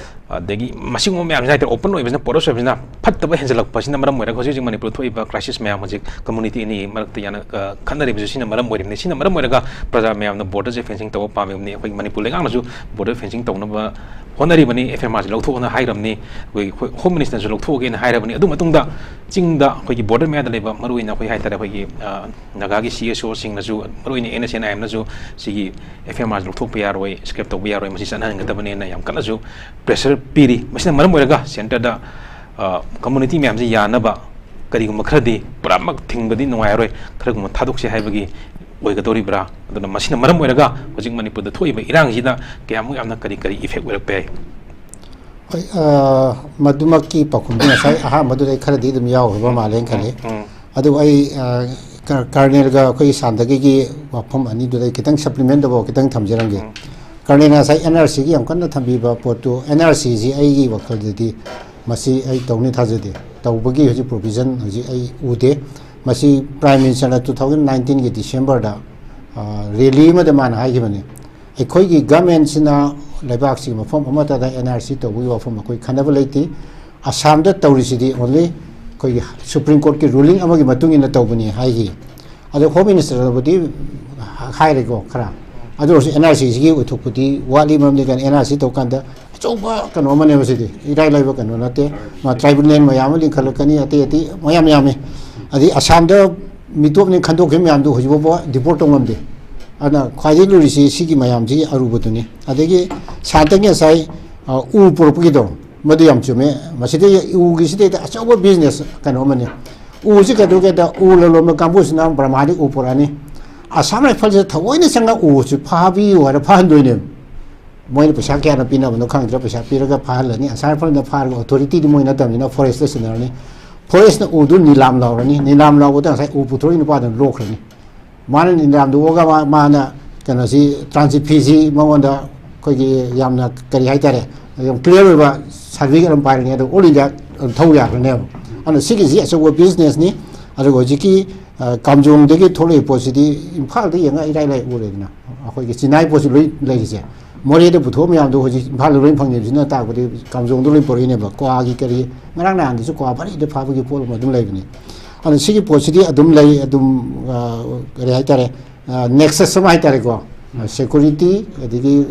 ꯑꯗꯒꯤ ꯃꯁꯤꯒꯨꯝꯕ ꯃꯌꯥꯝꯁꯤꯅ ꯍꯥꯏꯇꯥꯔꯦ, ꯑꯣꯄꯟ ꯑꯣꯏꯕꯁꯤꯅ, ꯄꯣꯔꯠ ꯑꯣꯏꯕꯁꯤꯅ ꯐꯠꯇꯕ ꯍꯦꯟꯖꯜꯂꯛꯄꯁꯤꯅ ꯃꯔꯝ ꯑꯣꯏꯔꯒ ꯍꯧꯖꯤꯛ ꯍꯧꯖꯤꯛ ꯃꯅꯤꯄꯨꯔꯗ ꯊꯣꯛꯏꯕ ꯀ꯭ꯔꯥꯏꯁꯤꯁ ꯃꯌꯥꯝ, ꯍꯧꯖꯤꯛ ꯀꯝꯃꯨꯅꯤꯇꯤ ꯑꯅꯤ ꯃꯔꯛꯇ ꯌꯥꯅ-, ꯑ, ꯈꯠꯅꯔꯤꯕꯁꯤ ꯁꯤꯅ ꯃꯔꯝ ꯑꯣꯏꯔꯤꯕꯅꯤ꯫ ꯁꯤꯅ ꯃꯔꯝ ꯑꯣꯏꯔꯒ ꯄ꯭ꯔꯖꯥ ꯃꯌꯥꯝꯅ ꯕꯣꯔꯗꯔꯁꯦ ꯐꯦꯟꯁꯤꯡ ꯇꯧꯕ ꯄꯥꯝꯃꯤꯕꯅꯤ꯫ ꯑꯩꯈꯣꯏꯒꯤ ꯃꯅꯤꯄꯨꯔ ꯂꯩꯉꯥꯛꯅꯁꯨ ꯕꯣꯔꯗꯔ ꯐꯦꯟꯁꯤꯡ ꯇꯧꯅꯕ ꯍꯣꯠꯅꯔꯤꯕꯅꯤ꯫ F M ꯑꯥꯔꯁꯤ ꯂꯧꯊꯣꯛꯑꯣꯅ ꯍꯥꯏꯈ꯭ꯔꯕꯅꯤ꯫ ꯑꯩꯈꯣꯏꯒꯤ ꯍꯣ-, ꯍꯣꯝ ꯃꯤꯅꯤꯁꯇꯔꯁꯨ ꯂꯧꯊꯣꯛꯑꯒꯦꯅ ꯍꯥꯏꯔꯕꯅꯤ꯫ ꯑꯗꯨ ꯃꯇꯨꯡꯗ ꯆꯤꯡꯗ ꯑꯩꯈꯣꯏꯒꯤ ꯕꯣꯔꯗꯔ ꯃꯌꯥꯗ ꯂꯩꯕ ꯃꯔꯨꯑꯣꯏꯅ ꯑꯩꯈꯣꯏ ꯍꯥꯏꯇꯥꯔꯦ, ꯑꯩꯈꯣꯏꯒꯤ, ꯑ, ꯅꯥꯒꯥꯒꯤ ꯁꯤ ꯑꯦꯁ ꯑꯣꯁꯤꯡꯅꯁꯨ, ꯃꯔꯨꯑꯣꯏꯅ ꯑꯦꯟ ꯑꯦꯁ ꯑꯦꯟ ꯑꯥꯏ ꯑꯦꯝꯅꯁꯨ ꯁꯤꯒꯤ ꯑꯦꯐ ꯑꯦꯝ ꯑꯥꯔꯁꯤ ꯂꯧꯊꯣꯛꯄ ꯌꯥꯔꯣꯏ, ꯁ꯭ꯀ꯭ꯔꯦꯞ ꯇꯧꯕ ꯌꯥꯔꯣꯏ, ꯃꯁꯤ ꯆꯠꯅꯍꯟꯒꯗꯕꯅꯦꯅ ꯌꯥꯝ ꯀꯟꯅꯁꯨ ꯄ꯭ꯔꯦꯁꯔ ꯄꯤꯔꯤ꯫ ꯃꯁꯤꯅ ꯃꯔꯝ ꯑꯣꯏꯔꯒ ꯁꯦꯟꯇꯔꯗ, ꯑ, ꯀꯝꯃꯨꯅꯤꯇꯤ ꯃꯌꯥꯝꯁꯤ ꯌꯥꯅꯕ ꯀꯔꯤꯒꯨꯝꯕ ꯈꯔꯗꯤ ꯄꯨꯔꯥꯃꯛ ꯊꯤꯡꯕꯗꯤ ꯅꯨꯡꯉꯥꯏꯔꯣꯏ, ꯈꯔꯒꯨꯝꯕ ꯊꯥꯗꯣꯛꯁꯦ ꯍꯥꯏꯕꯒꯤ ꯑꯣꯏꯒꯗꯧꯔꯤꯕ꯭ꯔꯥ? ꯑꯗꯨꯅ ꯃꯁꯤꯅ ꯃꯔꯝ ꯑꯣꯏꯔꯒ ꯍꯧꯖꯤꯛ ꯃꯅꯤꯄꯨꯔꯗ ꯊꯣꯛꯏꯕ ꯏꯔꯥꯡꯁꯤꯗ ꯀꯌꯥꯃꯨꯛ ꯌꯥꯝꯅ ꯀꯔꯤ ꯀꯔꯤ ꯏꯐꯦꯛ ꯑꯣꯏꯔꯛꯄ ꯌꯥꯏ? ꯍꯣꯏ, ꯑ, ꯃꯗꯨꯃꯛꯀꯤ ꯄꯥꯎꯈꯨꯝꯗꯤ ꯉꯁꯥꯏ ꯑꯍꯥꯟꯕꯗꯨꯗ ꯑꯩ ꯈꯔꯗꯤ ꯑꯗꯨꯝ ꯌꯥꯎꯈ꯭ꯔꯕ ꯃꯥꯜꯂꯦꯅ ꯈꯜꯂꯤ꯫ ꯎꯝ꯫ ꯑꯗꯨ ꯑꯩ, ꯑ, ꯀ-, ꯀꯔꯅꯦꯜꯒ ꯑꯩꯈꯣꯏꯒꯤ ꯁꯥꯟꯗꯒꯤꯒꯤ ꯋꯥꯐꯝ ꯑꯅꯤꯗꯨꯗ ꯑꯩ ꯈꯤꯇꯪ ꯁꯄ꯭ꯂꯤꯃꯦꯟ ꯇꯧꯕ ꯈꯤꯇꯪ ꯊꯝꯖꯔꯝꯒꯦ꯫ ꯎꯝ꯫ ꯀꯔꯅꯦꯜꯅ ꯉꯁꯥꯏ ꯑꯦꯟ ꯑꯥꯔ ꯁꯤꯒꯤ ꯌꯥꯝ ꯀꯟꯅ ꯊꯝꯕꯤꯕ ꯄꯣꯠꯇꯨ, ꯑꯦꯟ ꯑꯥꯔ ꯁꯤꯁꯤ ꯑꯩꯒꯤ ꯋꯥꯈꯜꯗꯗꯤ ꯃꯁꯤ ꯑꯩ ꯇꯧꯅꯤ ꯊꯥꯖꯗꯦ꯫ ꯇꯧꯕꯒꯤ ꯍꯧꯖꯤꯛ ꯄ꯭ꯔꯣꯚꯤꯖꯟ ꯍꯧꯖꯤꯛ ꯑꯩ ꯎꯗꯦ꯫ ꯃꯁꯤ ꯄ꯭ꯔꯥꯏꯝ ꯃꯤꯅꯤꯁꯇꯔꯅ two thousand nineteenꯒꯤ ꯗꯤꯁꯦꯝꯕꯔꯗ, ꯑ, ꯔꯦꯂꯤ ꯑꯃꯗ ꯃꯥꯅ ꯍꯥꯏꯈꯤꯕꯅꯤ, "ꯑꯩꯈꯣꯏꯒꯤ ꯒꯃꯦꯟꯁꯤꯅ ꯂꯩꯕꯥꯛꯁꯤꯒꯤ ꯃꯐꯝ ꯑꯃꯠꯇꯗ ꯑꯦꯟ ꯑꯥꯔ ꯁꯤ ꯇꯧꯕꯒꯤ ꯋꯥꯐꯝ ꯑꯩꯈꯣꯏ ꯈꯟꯅꯕ ꯂꯩꯇꯦ꯫ ꯑꯁꯥꯝꯗ ꯇꯧꯔꯤꯁꯤꯗꯤ only ꯑꯩꯈꯣꯏꯒꯤ ꯁꯨꯄ꯭ꯔꯤꯝ ꯀꯣꯔꯠꯀꯤ ꯔꯨꯂꯤꯡ ꯑꯃꯒꯤ ꯃꯇꯨꯡ ꯏꯟꯅ ꯇꯧꯕꯅꯤ" ꯍꯥꯏꯈꯤ꯫ ꯑꯗꯣ ꯍꯣꯝ ꯃꯤꯅꯤꯁꯇꯔꯅꯕꯨꯗꯤ ꯍꯥꯏꯔꯦꯀꯣ ꯈꯔ, ꯑꯗꯨ ꯑꯣꯏꯔꯁꯨ ꯑꯦꯟ ꯑꯥꯔ ꯁꯤꯁꯤꯒꯤ ꯑꯣꯏꯊꯣꯛꯄꯗꯤ ꯋꯥꯠꯂꯤ꯫ ꯃꯔꯝꯗꯤ ꯀꯩꯅꯣ, ꯑꯦꯟ ꯑꯥꯔ ꯁꯤ ꯇꯧ ꯀꯥꯟꯗ ꯑꯆꯧꯕ ꯀꯩꯅꯣ ꯑꯃꯅꯦꯕ ꯁꯤꯗꯤ, ꯏꯔꯥꯏ ꯂꯥꯏꯕ ꯀꯩꯅꯣ ꯅꯠꯇꯦ꯫ ꯃꯥ ꯇ꯭ꯔꯥꯏꯕꯦꯜ ꯂꯦꯟ ꯃꯌꯥꯝ ꯑꯃ ꯂꯤꯡꯈꯠꯂꯛꯀꯅꯤ, ꯑꯇꯩ ꯑꯇꯩ ꯃꯌꯥꯝ ꯌꯥꯝꯃꯤ꯫ ꯑꯗꯩ ꯑꯁꯥꯝꯗ ꯃꯤꯇꯣꯞꯅꯤ ꯈꯟꯗꯣꯛꯈꯤꯕ ꯃꯌꯥꯝꯗꯨ ꯍꯧꯖꯤꯛ ꯐꯥꯎꯕ ꯗꯤꯄꯣꯔꯠ ꯇꯧ ꯉꯝꯗꯦ꯫ ꯑꯗꯨꯅ ꯈ꯭ꯋꯥꯏꯗꯒꯤ ꯂꯨꯔꯤꯁꯤ ꯁꯤꯒꯤ ꯃꯌꯥꯝꯁꯤ ꯑꯔꯨꯕꯗꯨꯅꯤ꯫ ꯑꯗꯒꯤ ꯁꯥꯟꯇꯒꯤ ꯉꯁꯥꯏ, ꯑ, ꯎ ꯄꯨꯔꯛꯄꯒꯤꯗꯣ, ꯃꯗꯨ ꯌꯥꯝ ꯆꯨꯝꯃꯦ꯫ ꯃꯁꯤꯗꯩ ꯎꯒꯤꯁꯤꯗꯩꯗ ꯑꯆꯧꯕ ꯕꯤꯖꯤꯅꯦꯁ ꯀꯩꯅꯣ ꯑꯃꯅꯤ꯫ ꯎꯁꯤ ꯀꯩꯗꯧꯒꯦꯗ, ꯎ ꯂꯂꯣꯟꯕ ꯀꯥꯡꯕꯨꯁꯤꯅ ꯕꯔꯃꯥꯗꯒꯤ ꯎ ꯄꯨꯔꯛꯑꯅꯤ꯫ ꯑꯁꯥꯝ ꯔꯥꯏꯐꯜꯁꯤꯗ ꯊꯑꯣꯏꯅ ꯆꯪꯉ ꯎꯁꯤ ꯐꯥꯕꯤꯌꯨ ꯍꯥꯏꯔ ꯐꯥꯍꯟꯗꯣꯏꯅꯦꯕ꯫ ꯃꯣꯏꯅ ꯄꯩꯁꯥ ꯀꯌꯥꯅ ꯄꯤꯅꯕꯅꯣ ꯈꯪꯗ꯭ꯔꯦ, ꯄꯩꯁꯥ ꯄꯤꯔꯒ ꯐꯥꯍꯜꯂꯅꯤ꯫ ꯑꯁꯥꯝ ꯔꯥꯏꯐꯜꯅ ꯐꯥꯔꯒ ꯑꯣꯊꯣꯔꯤꯇꯤꯗꯤ ꯃꯣꯏ ꯅꯠꯇꯕꯅꯤꯅ ꯐꯣꯔꯦꯁꯇ ꯁꯤꯟꯅꯔꯅꯤ꯫ ꯐꯣꯔꯦꯁꯅ ꯎꯗꯨ ꯅꯤꯂꯥꯝ ꯂꯥꯎꯔꯅꯤ꯫ ꯅꯤꯂꯥꯝ ꯂꯥꯎꯕꯗ ꯉꯁꯥꯏ ꯎ ꯄꯨꯊꯣꯔꯛꯏ ꯅꯨꯄꯥꯗꯨꯅ ꯂꯣꯛꯈ꯭ꯔꯅꯤ꯫ ꯃꯥꯅ ꯅꯤꯂꯥꯝꯗ ꯑꯣꯛꯑꯒ ꯃꯥ-, ꯃꯥꯅ ꯀꯩꯅꯣꯁꯤ, ꯇ꯭ꯔꯥꯟꯁꯤꯠ ꯐꯤꯁꯤ ꯃꯉꯣꯟꯗ ꯑꯩꯈꯣꯏꯒꯤ ꯌꯥꯝꯅ ꯀꯔꯤ ꯍꯥꯏꯇꯥꯔꯦ, ꯌꯥꯝ ꯀ꯭ꯂꯤꯌꯥꯔ ꯑꯣꯏꯕ ꯁꯥꯔꯇꯤꯐꯤꯀꯦꯠ ꯑꯃ ꯄꯥꯏꯔꯅꯤ, ꯑꯗꯨ ꯑꯣꯜ ꯏꯟꯗꯤꯌꯥ ꯑꯗꯨꯝ ꯊꯧ ꯌꯥꯈ꯭ꯔꯅꯦꯕ꯫ ꯑꯗꯨꯅ ꯁꯤꯒꯤꯁꯤ ꯑꯆꯧꯕ ꯕꯤꯖꯤꯅꯦꯁꯅꯤ꯫ ꯑꯗꯨꯒ ꯍꯧꯖꯤꯛꯀꯤ, ꯑ, ꯀꯥꯝꯖꯣꯡꯗꯒꯤ ꯊꯣꯛꯂꯛꯏ ꯄꯣꯠꯁꯤꯗꯤ ꯏꯝꯐꯥꯜꯗ ꯌꯦꯡꯉ ꯏꯔꯥꯏ ꯂꯥꯏ ꯎꯔꯦꯗꯅ, ꯑꯩꯈꯣꯏꯒꯤ ꯆꯤꯅꯥꯏ ꯄꯣꯠꯁꯤ ꯂꯣꯏ ꯂꯩꯔꯤꯁꯦ꯫ ꯃꯣꯔꯦꯗ ꯄꯨꯊꯣꯛꯑ ꯃꯌꯥꯝꯗꯣ ꯍꯧꯖꯤꯛ ꯏꯝꯐꯥꯜꯗ ꯂꯣꯏ ꯐꯪꯉꯤꯕꯁꯤꯅ ꯇꯥꯛꯄꯗꯤ ꯀꯥꯝꯖꯣꯡꯗ ꯂꯣꯏ ꯄꯨꯔꯛꯏꯅꯦꯕ꯫ ꯀ꯭ꯋꯥꯒꯤ ꯀꯔꯤ, ꯉꯔꯥꯡ ꯅꯍꯥꯟꯗꯁꯨ ꯀ꯭ꯋꯥ ꯚꯥꯔꯤꯗ ꯐꯥꯕꯒꯤ ꯄꯣꯠ ꯑꯃ ꯑꯗꯨꯝ ꯂꯩꯕꯅꯤ꯫ ꯑꯗꯨꯅ ꯁꯤꯒꯤ ꯄꯣꯠꯁꯤꯗꯤ ꯑꯗꯨꯝ ꯂꯩ, ꯑꯗꯨꯝ, ꯑ, ꯀꯔꯤ ꯍꯥꯏꯇꯥꯔꯦ, ꯅꯦꯛꯁꯁ ꯑꯃ ꯍꯥꯏꯇꯥꯔꯦꯀꯣ, ꯁꯦꯀ꯭ꯌꯨꯔꯤꯇꯤ, ꯑꯗꯒꯤ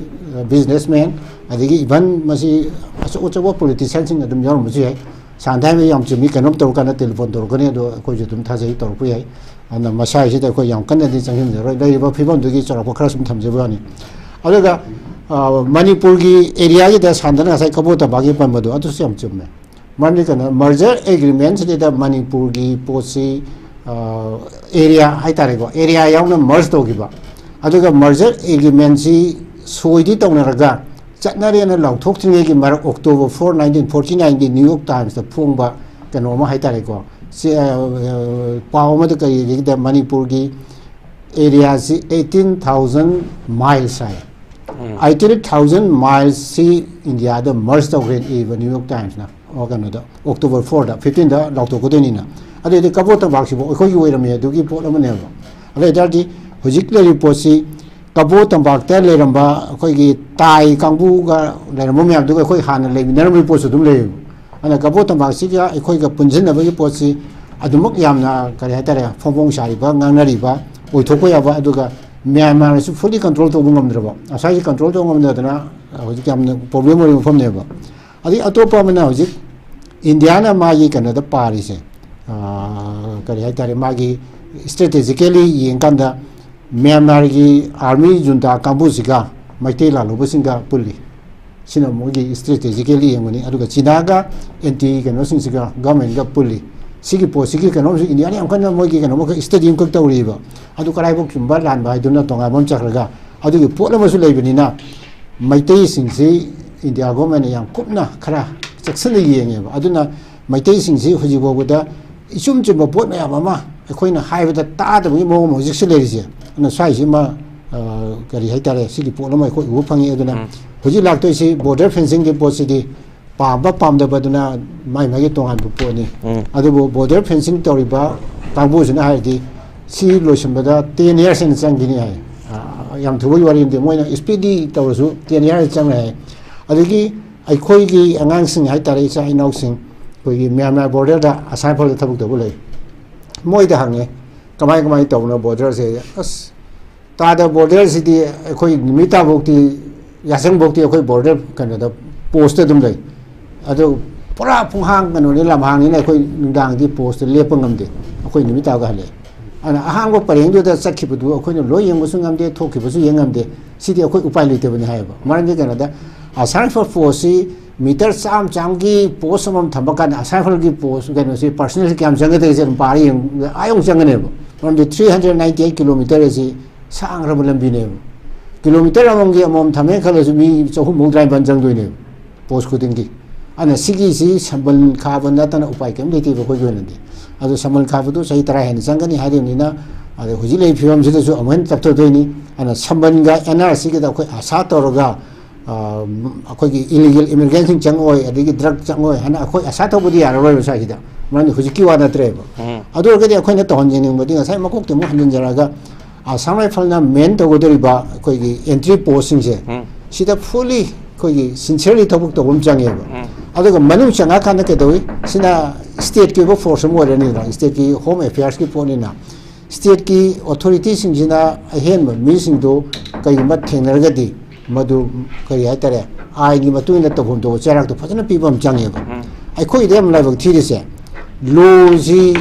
ꯕꯤꯖꯤꯅꯦꯁꯃꯦꯟ, ꯑꯗꯒꯤ ꯏꯚꯟ ꯃꯁꯤ ꯑꯆꯧ ꯑꯆꯧꯕ ꯄꯣꯂꯤꯇꯤꯁꯤꯌꯥꯟꯁꯤꯡ ꯑꯗꯨꯝ ꯌꯥꯎꯔꯝꯕꯁꯨ ꯌꯥꯏ꯫ ꯁꯥꯟꯇ ꯍꯥꯏꯕ ꯌꯥꯝ ꯆꯨꯝꯃꯤ, ꯀꯩꯅꯣꯝ ꯇꯧꯔꯀꯥꯟꯗ ꯇꯦꯂꯤꯐꯣꯟ ꯇꯧꯔꯛꯀꯅꯤ, ꯑꯗꯣ ꯑꯩꯈꯣꯏꯁꯨ ꯑꯗꯨꯝ ꯊꯥꯖꯩ, ꯇꯧꯔꯛꯄ ꯌꯥꯏ꯫ ꯑꯗꯨꯅ ꯃꯁꯥꯒꯤꯁꯤꯗ ꯑꯩꯈꯣꯏ ꯌꯥꯝ ꯀꯟꯅꯗꯤ ꯆꯪꯁꯤꯟꯖꯔꯣꯏ, ꯂꯩꯔꯤꯕ ꯐꯤꯕꯝꯗꯨꯒꯤ ꯆꯥꯎꯔꯥꯛꯄ ꯈꯔ ꯁꯨꯝ ꯊꯝꯖꯕ ꯋꯥꯅꯤ꯫ ꯑꯗꯨꯒ, ꯑ, ꯃꯅꯤꯄꯨꯔꯒꯤ ꯑꯦꯔꯤꯌꯥꯁꯤꯗ ꯁꯥꯟꯇꯅ ꯉꯁꯥꯏ ꯀꯕꯣ ꯇꯝꯄꯥꯛꯀꯤ ꯄꯟꯕꯗꯣ ꯑꯗꯨꯁꯨ ꯌꯥꯝ ꯆꯨꯝꯃꯦ꯫ ꯃꯔꯝꯗꯤ ꯀꯩꯅꯣ, ꯃꯔꯖꯔ ꯑꯦꯒ꯭ꯔꯤꯃꯦꯟꯁꯤꯗꯩꯗ ꯃꯅꯤꯄꯨꯔꯒꯤ ꯄꯣꯠꯁꯤ, ꯑ, ꯑꯦꯔꯤꯌꯥ ꯍꯥꯏꯇꯥꯔꯦꯀꯣ, ꯑꯦꯔꯤꯌꯥ ꯌꯥꯎꯅ ꯃꯔꯖ ꯇꯧꯈꯤꯕ꯫ ꯑꯗꯨꯒ ꯃꯔꯖꯔ ꯑꯦꯒ꯭ꯔꯤꯃꯦꯟꯁꯤ ꯁꯣꯏꯗꯤ ꯇꯧꯅꯔꯒ ꯆꯠꯅꯔꯦꯅ ꯂꯥꯎꯊꯣꯛꯇ꯭ꯔꯤꯉꯩꯒꯤ ꯃꯔꯛ, ꯑꯣꯛꯇꯣꯕꯔ ꯐꯣꯔ, ꯅꯥꯏꯟꯇꯤꯟ ꯐꯣꯔꯇꯤ ꯅꯥꯏꯟꯒꯤ ꯅ꯭ꯌꯨ ꯌꯣꯔꯛ ꯇꯥꯏꯝꯁꯇ ꯐꯣꯡꯕ ꯀꯩꯅꯣ ꯑꯃ ꯍꯥꯏꯇꯥꯔꯦꯀꯣ, ꯁꯤ, ꯑ, ꯑ, ꯄꯥꯎ ꯑꯃꯗ ꯀꯔꯤꯒꯤꯗ ꯃꯅꯤꯄꯨꯔꯒꯤ ꯑꯦꯔꯤꯌꯥꯁꯤ eighteen thousand miles ꯍꯥꯏ꯫ Eighty thousand miles ꯁꯤ ꯏꯟꯗꯤꯌꯥꯗ ꯃꯔꯖ ꯇꯧꯈ꯭ꯔꯦ ꯏꯕ ꯅ꯭ꯌꯨ ꯌꯣꯔꯛ ꯇꯥꯏꯝꯁꯅ, ꯑꯣ, ꯀꯩꯅꯣꯗ, ꯑꯣꯛꯇꯣꯕꯔ ꯐꯣꯔꯗ, ꯐꯤꯐꯇꯤꯟꯗ ꯂꯥꯎꯊꯣꯛꯀꯗꯣꯏꯅꯤꯅ꯫ ꯑꯗꯨꯗꯤ ꯀꯕꯣ ꯇꯝꯄꯥꯛꯁꯤꯕꯨ ꯑꯩꯈꯣꯏꯒꯤ ꯑꯣꯏꯔꯝꯃꯦ ꯑꯗꯨꯒꯤ ꯄꯣꯠ ꯑꯃꯅꯦꯕ꯫ ꯑꯗꯨ ꯑꯣꯏꯇꯥꯔꯗꯤ ꯍꯧꯖꯤꯛ ꯂꯩꯔꯤꯕ ꯄꯣꯠꯁꯤ ꯀꯕꯣ ꯇꯝꯄꯥꯛꯇ ꯂꯩꯔꯝꯕ ꯑꯩꯈꯣꯏꯒꯤ ꯇꯥꯏ ꯀꯥꯡꯕꯨꯒ ꯂꯩꯔꯝꯕ ꯃꯌꯥꯝꯗꯨꯒ ꯑꯩꯈꯣꯏ ꯍꯥꯟꯅ ꯂꯩꯃꯤꯟꯅꯔꯝꯕꯒꯤ ꯄꯣꯠꯁꯨ ꯑꯗꯨꯝ ꯂꯩꯌꯦꯕ꯫ ꯑꯗꯨꯅ ꯀꯕꯣ ꯇꯝꯄꯥꯛꯁꯤꯒ ꯑꯩꯈꯣꯏꯒ ꯄꯨꯟꯁꯤꯟꯅꯕꯒꯤ ꯄꯣꯠꯁꯤ ꯑꯗꯨꯃꯛ ꯌꯥꯝꯅ, ꯀꯔꯤ ꯍꯥꯏꯇꯥꯔꯦ, ꯐꯣꯡ ꯐꯣꯡ ꯁꯥꯔꯤꯕ, ꯉꯥꯡꯅꯔꯤꯕ ꯑꯣꯏꯊꯣꯛꯄ ꯌꯥꯕ, ꯑꯗꯨꯒ ꯃ꯭ꯌꯥꯟꯃꯥꯔꯅꯁꯨ fully control ꯇꯧꯕ ꯉꯝꯗ꯭ꯔꯕ, ꯉꯁꯥꯏꯁꯤ control ꯇꯧꯕ ꯉꯝꯗꯗꯅ ꯍꯧꯖꯤꯛ ꯌꯥꯝꯅ problem ꯑꯣꯏꯕ ꯃꯐꯝꯅꯦꯕ꯫ ꯑꯗꯩ ꯑꯇꯣꯞꯄ ꯑꯃꯅ ꯍꯧꯖꯤꯛ ꯏꯟꯗꯤꯌꯥꯅ ꯃꯥꯒꯤ ꯀꯩꯅꯣꯗ ꯄꯥꯔꯤꯁꯦ, ꯑꯥ, ꯀꯔꯤ ꯍꯥꯏꯇꯥꯔꯦ, ꯃꯥꯒꯤ strategically ꯌꯦꯡꯀꯥꯟꯗ ꯃ꯭ꯌꯥꯟꯃꯥꯔꯒꯤ army junta ꯀꯥꯡꯕꯨꯁꯤꯒ ꯃꯩꯇꯩ ꯂꯥꯜꯍꯧꯕꯁꯤꯡꯒ ꯄꯨꯜꯂꯤ꯫ ꯁꯤꯅ ꯃꯣꯏꯒꯤ ꯏꯁꯇ꯭ꯔꯦꯇꯦꯖꯤꯀꯦꯜꯂꯤ ꯌꯦꯡꯕꯅꯤ꯫ ꯑꯗꯨꯒ ꯆꯤꯅꯥꯒ ꯑꯦꯟꯇꯤ ꯀꯩꯅꯣꯁꯤꯡꯁꯤꯒ ꯒꯚꯔꯟꯃꯦꯟꯒ ꯄꯨꯜꯂꯤ꯫ ꯁꯤꯒꯤ ꯄꯣꯠꯁꯤꯒꯤ ꯀꯩꯅꯣꯝꯁꯤ ꯏꯟꯗꯤꯌꯥꯅ ꯌꯥꯝ ꯀꯟꯅ ꯃꯣꯏꯒꯤ ꯀꯩꯅꯣꯃꯈꯛ ꯁ꯭ꯇꯗꯤ ꯑꯃꯈꯛ ꯇꯧꯔꯤꯕ꯫ ꯑꯗꯨ ꯀꯔꯥꯏꯐꯥꯎ ꯆꯨꯝꯕ ꯂꯥꯟꯕ ꯍꯥꯏꯗꯨꯅ ꯇꯣꯉꯥꯟꯕ ꯑꯃ ꯆꯠꯈ꯭ꯔꯒ, ꯑꯗꯨꯒꯤ ꯄꯣꯠ ꯑꯃꯁꯨ ꯂꯩꯕꯅꯤꯅ, ꯃꯩꯇꯩꯁꯤꯡꯁꯤ ꯏꯟꯗꯤꯌꯥ ꯒꯣꯔꯃꯦꯟꯅ ꯌꯥꯝ ꯀꯨꯞꯅ ꯈꯔ ꯆꯦꯛꯁꯤꯟꯅ ꯌꯦꯡꯉꯦꯕ꯫ ꯑꯗꯨꯅ ꯃꯩꯇꯩꯁꯤꯡꯁꯤ ꯍꯧꯖꯤꯛ ꯐꯥꯎꯕꯗ ꯏꯆꯨꯝ ꯆꯨꯝꯕ ꯄꯣꯠ ꯃꯌꯥꯝ ꯑꯃ ꯑꯩꯈꯣꯏꯅ ꯍꯥꯏꯕꯗ ꯇꯥꯗꯕꯒꯤ ꯃꯑꯣꯡ ꯑꯃ ꯍꯧꯖꯤꯛꯁꯨ ꯂꯩꯔꯤꯁꯦ꯫ ꯑꯗꯨꯅ ꯁ꯭ꯋꯥꯏꯁꯤꯃ, ꯑ, ꯀꯔꯤ ꯍꯥꯏꯇꯥꯔꯦ, ꯁꯤꯒꯤ ꯄꯣꯠ ꯑꯃ ꯑꯩꯈꯣꯏ ꯎꯕ ꯐꯪꯉꯤ꯫ ꯑꯗꯨꯅ ꯎꯝ꯫ ꯍꯧꯖꯤꯛ ꯂꯥꯛꯇꯣꯏꯁꯤ ꯕꯣꯔꯗꯔ ꯐꯦꯟꯁꯤꯡꯒꯤ ꯄꯣꯠꯁꯤꯗꯤ ꯄꯥꯝꯕ ꯄꯥꯝꯗꯕꯗꯨꯅ ꯃꯥꯏ ꯃꯥꯏꯒꯤ ꯇꯣꯉꯥꯟꯕ ꯄꯣꯠꯅꯤ꯫ ꯎꯝ꯫ ꯑꯗꯨꯕꯨ ꯕꯣꯔꯗꯔ ꯐꯦꯟꯁꯤꯡ ꯇꯧꯔꯤꯕ ꯀꯥꯡꯕꯨꯁꯤꯅ ꯍꯥꯏꯔꯗꯤ ꯁꯤ ꯂꯣꯏꯁꯤꯟꯕꯗ ꯇꯦꯟ ꯏꯌꯥꯔꯁ ꯍꯦꯟꯅ ꯆꯪꯈꯤꯅꯤ ꯍꯥꯏ꯫ ꯑ, ꯌꯥꯝ ꯊꯨꯕꯒꯤ ꯋꯥꯔꯤ ꯅꯠꯇꯦ, ꯃꯣꯏꯅ ꯁ꯭ꯄꯤꯗꯤ ꯇꯧꯔꯁꯨ ꯇꯦꯟ ꯏꯌꯥꯔꯁ ꯆꯪꯉꯦ ꯍꯥꯏ꯫ ꯑꯗꯒꯤ ꯑꯩꯈꯣꯏꯒꯤ ꯑꯉꯥꯡꯁꯤꯡ ꯍꯥꯏꯇꯥꯔꯦ, ꯏꯆꯥ ꯏꯅꯥꯎꯁꯤꯡ, ꯑꯩꯈꯣꯏꯒꯤ ꯃ꯭ꯌꯥꯟꯃꯥꯔ ꯕꯣꯔꯗꯔꯗ ꯑꯁꯥꯝ ꯔꯥꯏꯐꯜꯗ ꯊꯕꯛ ꯇꯧꯕ ꯂꯩ꯫ ꯃꯣꯏꯗ ꯍꯪꯉꯦ, "ꯀꯃꯥꯏ ꯀꯃꯥꯏꯅ ꯇꯧꯕꯅꯣ ꯕꯣꯔꯗꯔꯁꯦ?" "ꯑꯁ, ꯇꯥꯗ, ꯕꯣꯔꯗꯔꯁꯤꯗꯤ ꯑꯩꯈꯣꯏ ꯅꯨꯃꯤꯠ ꯇꯥꯐꯥꯎꯗꯤ, ꯌꯥꯁꯪꯐꯥꯎꯗꯤ ꯑꯩꯈꯣꯏ ꯕꯣꯔꯗꯔ ꯀꯩꯅꯣꯗ ꯄꯣꯁꯇ ꯑꯗꯨꯝ ꯂꯩ꯫ ꯑꯗꯨ ꯄꯨꯔꯥ ꯄꯨꯡꯍꯥꯡ ꯀꯩꯅꯣꯅꯤ, ꯂꯝꯍꯥꯡꯅꯤꯅ ꯑꯩꯈꯣꯏ ꯅꯨꯡꯗꯥꯡꯗꯤ ꯄꯣꯁꯇ ꯂꯦꯞꯄ ꯉꯝꯗꯦ꯫ ꯑꯩꯈꯣꯏ ꯅꯨꯃꯤꯠ ꯇꯥꯕꯒ ꯍꯜꯂꯛꯑꯦ꯫ ꯑꯗꯨꯅ ꯑꯍꯥꯡꯕ ꯄꯔꯦꯡꯗꯨꯗ ꯆꯠꯈꯤꯕꯗꯨ ꯑꯩꯈꯣꯏꯅ ꯂꯣꯏ ꯌꯦꯡꯕꯁꯨ ꯉꯝꯗꯦ, ꯊꯣꯛꯈꯤꯕꯁꯨ ꯌꯦꯡ ꯉꯝꯗꯦ꯫ ꯁꯤꯗꯤ ꯑꯩꯈꯣꯏ ꯎꯄꯥꯏ ꯂꯩꯇꯕꯅꯤ" ꯍꯥꯏꯌꯦꯕ꯫ ꯃꯔꯝꯗꯤ ꯀꯩꯅꯣꯗ, ꯑꯁꯥꯝ ꯔꯥꯏꯐꯜ ꯄꯣꯁꯁꯤ ꯃꯤꯇꯔ ꯆꯥꯝꯃ ꯆꯥꯝꯃꯒꯤ ꯄꯣꯁ ꯑꯃꯃꯝ ꯊꯝꯕ ꯀꯥꯟꯗ, ꯑꯁꯥꯝ ꯔꯥꯏꯐꯜꯒꯤ ꯄꯣꯁ ꯀꯩꯅꯣꯁꯤ, ꯄꯥꯔꯁꯅꯦꯜꯁꯤ ꯀꯌꯥꯝ ꯆꯪꯒꯗꯒꯦꯁꯦ ꯑꯗꯨꯝ ꯄꯥꯔ ꯌꯦꯡꯕꯗ ꯑꯥ ꯌꯧꯅ ꯆꯪꯒꯅꯦꯕ꯫ ꯃꯔꯝꯗꯤ three hundred ninety eight kilometre ꯑꯁꯤ ꯁꯥꯡꯈ꯭ꯔꯕ ꯂꯝꯕꯤꯅꯦꯕ꯫ ꯀꯤꯂꯣꯃꯤꯇꯔ ꯑꯃꯃꯝꯒꯤ ꯑꯃꯃꯝ ꯊꯝꯃꯦ ꯈꯜꯂꯁꯨ ꯃꯤ ꯆꯍꯨꯝꯃꯨꯛ ꯑꯗꯨꯃꯥꯏꯅ ꯆꯪꯗꯣꯏꯅꯦꯕ ꯄꯣꯁ ꯈꯨꯗꯤꯡꯒꯤ꯫ ꯑꯗꯨꯅ ꯁꯤꯒꯤꯁꯤ ꯁꯝꯕꯜ ꯈꯥꯕ ꯅꯠꯇꯅ ꯎꯄꯥꯏ ꯀꯔꯤꯝ ꯂꯩꯇꯦꯕ ꯑꯩꯈꯣꯏꯒꯤ ꯑꯣꯏꯅꯗꯤ꯫ ꯑꯗꯣ ꯁꯝꯕꯜ ꯈꯥꯕꯗꯨ ꯆꯍꯤ ꯇꯔꯥ ꯍꯦꯟꯅ ꯆꯪꯒꯅꯤ ꯍꯥꯏꯔꯤꯕꯅꯤꯅ, ꯑꯗꯣ ꯍꯧꯖꯤꯛ ꯂꯩꯔꯤꯕ ꯐꯤꯕꯝꯁꯤꯗꯁꯨ ꯑꯃꯨꯛ ꯍꯦꯟꯅ ꯇꯞꯊꯗꯣꯏꯅꯤ꯫ ꯑꯗꯨꯅ ꯁꯝꯕꯜꯒ ꯑꯦꯟ ꯑꯥꯔ ꯁꯤꯒꯗ ꯑꯩꯈꯣꯏ ꯑꯁꯥ ꯇꯧꯔꯒ, ꯑ, ꯑꯩꯈꯣꯏꯒꯤ ꯏꯂꯤꯒꯦꯜ ꯏꯃꯤꯒ꯭ꯔꯦꯟꯁꯤꯡ ꯆꯪꯉꯛꯑꯣꯏ, ꯑꯗꯒꯤ ꯗ꯭ꯔꯒ ꯆꯪꯉꯛꯑꯣꯏ ꯍꯥꯏꯅ ꯑꯩꯈꯣꯏ ꯑꯁꯥ ꯇꯧꯕꯗꯤ ꯌꯥꯔꯔꯣꯏꯕ ꯁ꯭ꯋꯥꯏꯁꯤꯗ, ꯃꯔꯝꯗꯤ ꯍꯧꯖꯤꯛꯀꯤ ꯋꯥ ꯅꯠꯇ꯭ꯔꯦꯕ꯫ ꯎꯝ꯫ ꯑꯗꯨ ꯑꯣꯏꯔꯒꯗꯤ ꯑꯩꯈꯣꯏꯅ ꯇꯧꯍꯟꯖꯅꯤꯡꯕꯗꯤ ꯉꯁꯥꯏ ꯃꯀꯣꯛꯇ ꯑꯃꯨꯛ ꯍꯟꯖꯤꯟꯖꯔꯛꯑꯒ, ꯑꯁꯥꯝ ꯔꯥꯏꯐꯜꯅ ꯃꯦꯟ ꯇꯧꯒꯗꯧꯔꯤꯕ ꯑꯩꯈꯣꯏꯒꯤ ꯑꯦꯟꯇ꯭ꯔꯤ ꯄꯣꯁꯁꯤꯡꯁꯦ, ꯎꯝ꯫ ꯁꯤꯗ ꯐꯨꯜꯂꯤ ꯑꯩꯈꯣꯏꯒꯤ ꯁꯤꯟꯁꯤꯌꯔꯂꯤ ꯊꯕꯛ ꯇꯧꯕ ꯑꯃ ꯆꯪꯉꯦꯕ꯫ ꯎꯝ꯫ ꯑꯗꯨꯒ ꯃꯅꯨꯡ ꯆꯪꯉꯛꯑꯀꯥꯟꯗ ꯀꯩꯗꯧꯏ? ꯁꯤꯅ ꯁ꯭ꯇꯦꯠꯀꯤ ꯑꯣꯏꯕ ꯐꯣꯔꯁ ꯑꯃ ꯑꯣꯏꯔꯅꯤꯗꯅ, ꯁ꯭ꯇꯦꯠꯀꯤ ꯍꯣꯝ ꯑꯦꯐꯤꯌꯔꯁꯀꯤ ꯄꯣꯠꯅꯤꯅ, ꯁ꯭ꯇꯦꯠꯀꯤ ꯑꯣꯊꯣꯔꯤꯇꯤꯁꯤꯡꯁꯤꯅ ꯑꯍꯦꯟꯕ ꯃꯤꯁꯤꯡꯗꯨ ꯀꯩꯒꯨꯝꯕ ꯊꯦꯡꯅꯔꯒꯗꯤ, ꯃꯗꯨ ꯀꯔꯤ ꯍꯥꯏꯇꯥꯔꯦ, ꯑꯥꯏꯟꯒꯤ ꯃꯇꯨꯡ ꯏꯟꯅ ꯇꯧꯐꯝ ꯊꯣꯛꯄ ꯆꯩꯔꯥꯛꯇꯣ ꯐꯖꯅ ꯄꯤꯕ ꯑꯃ ꯆꯪꯉꯦꯕ꯫ ꯎꯝ꯫ ꯑꯩꯈꯣꯏꯒꯤꯗꯤ ꯌꯥꯝ ꯂꯥꯏꯕꯛ ꯊꯤꯔꯤꯁꯦ, ꯂꯣꯁꯤ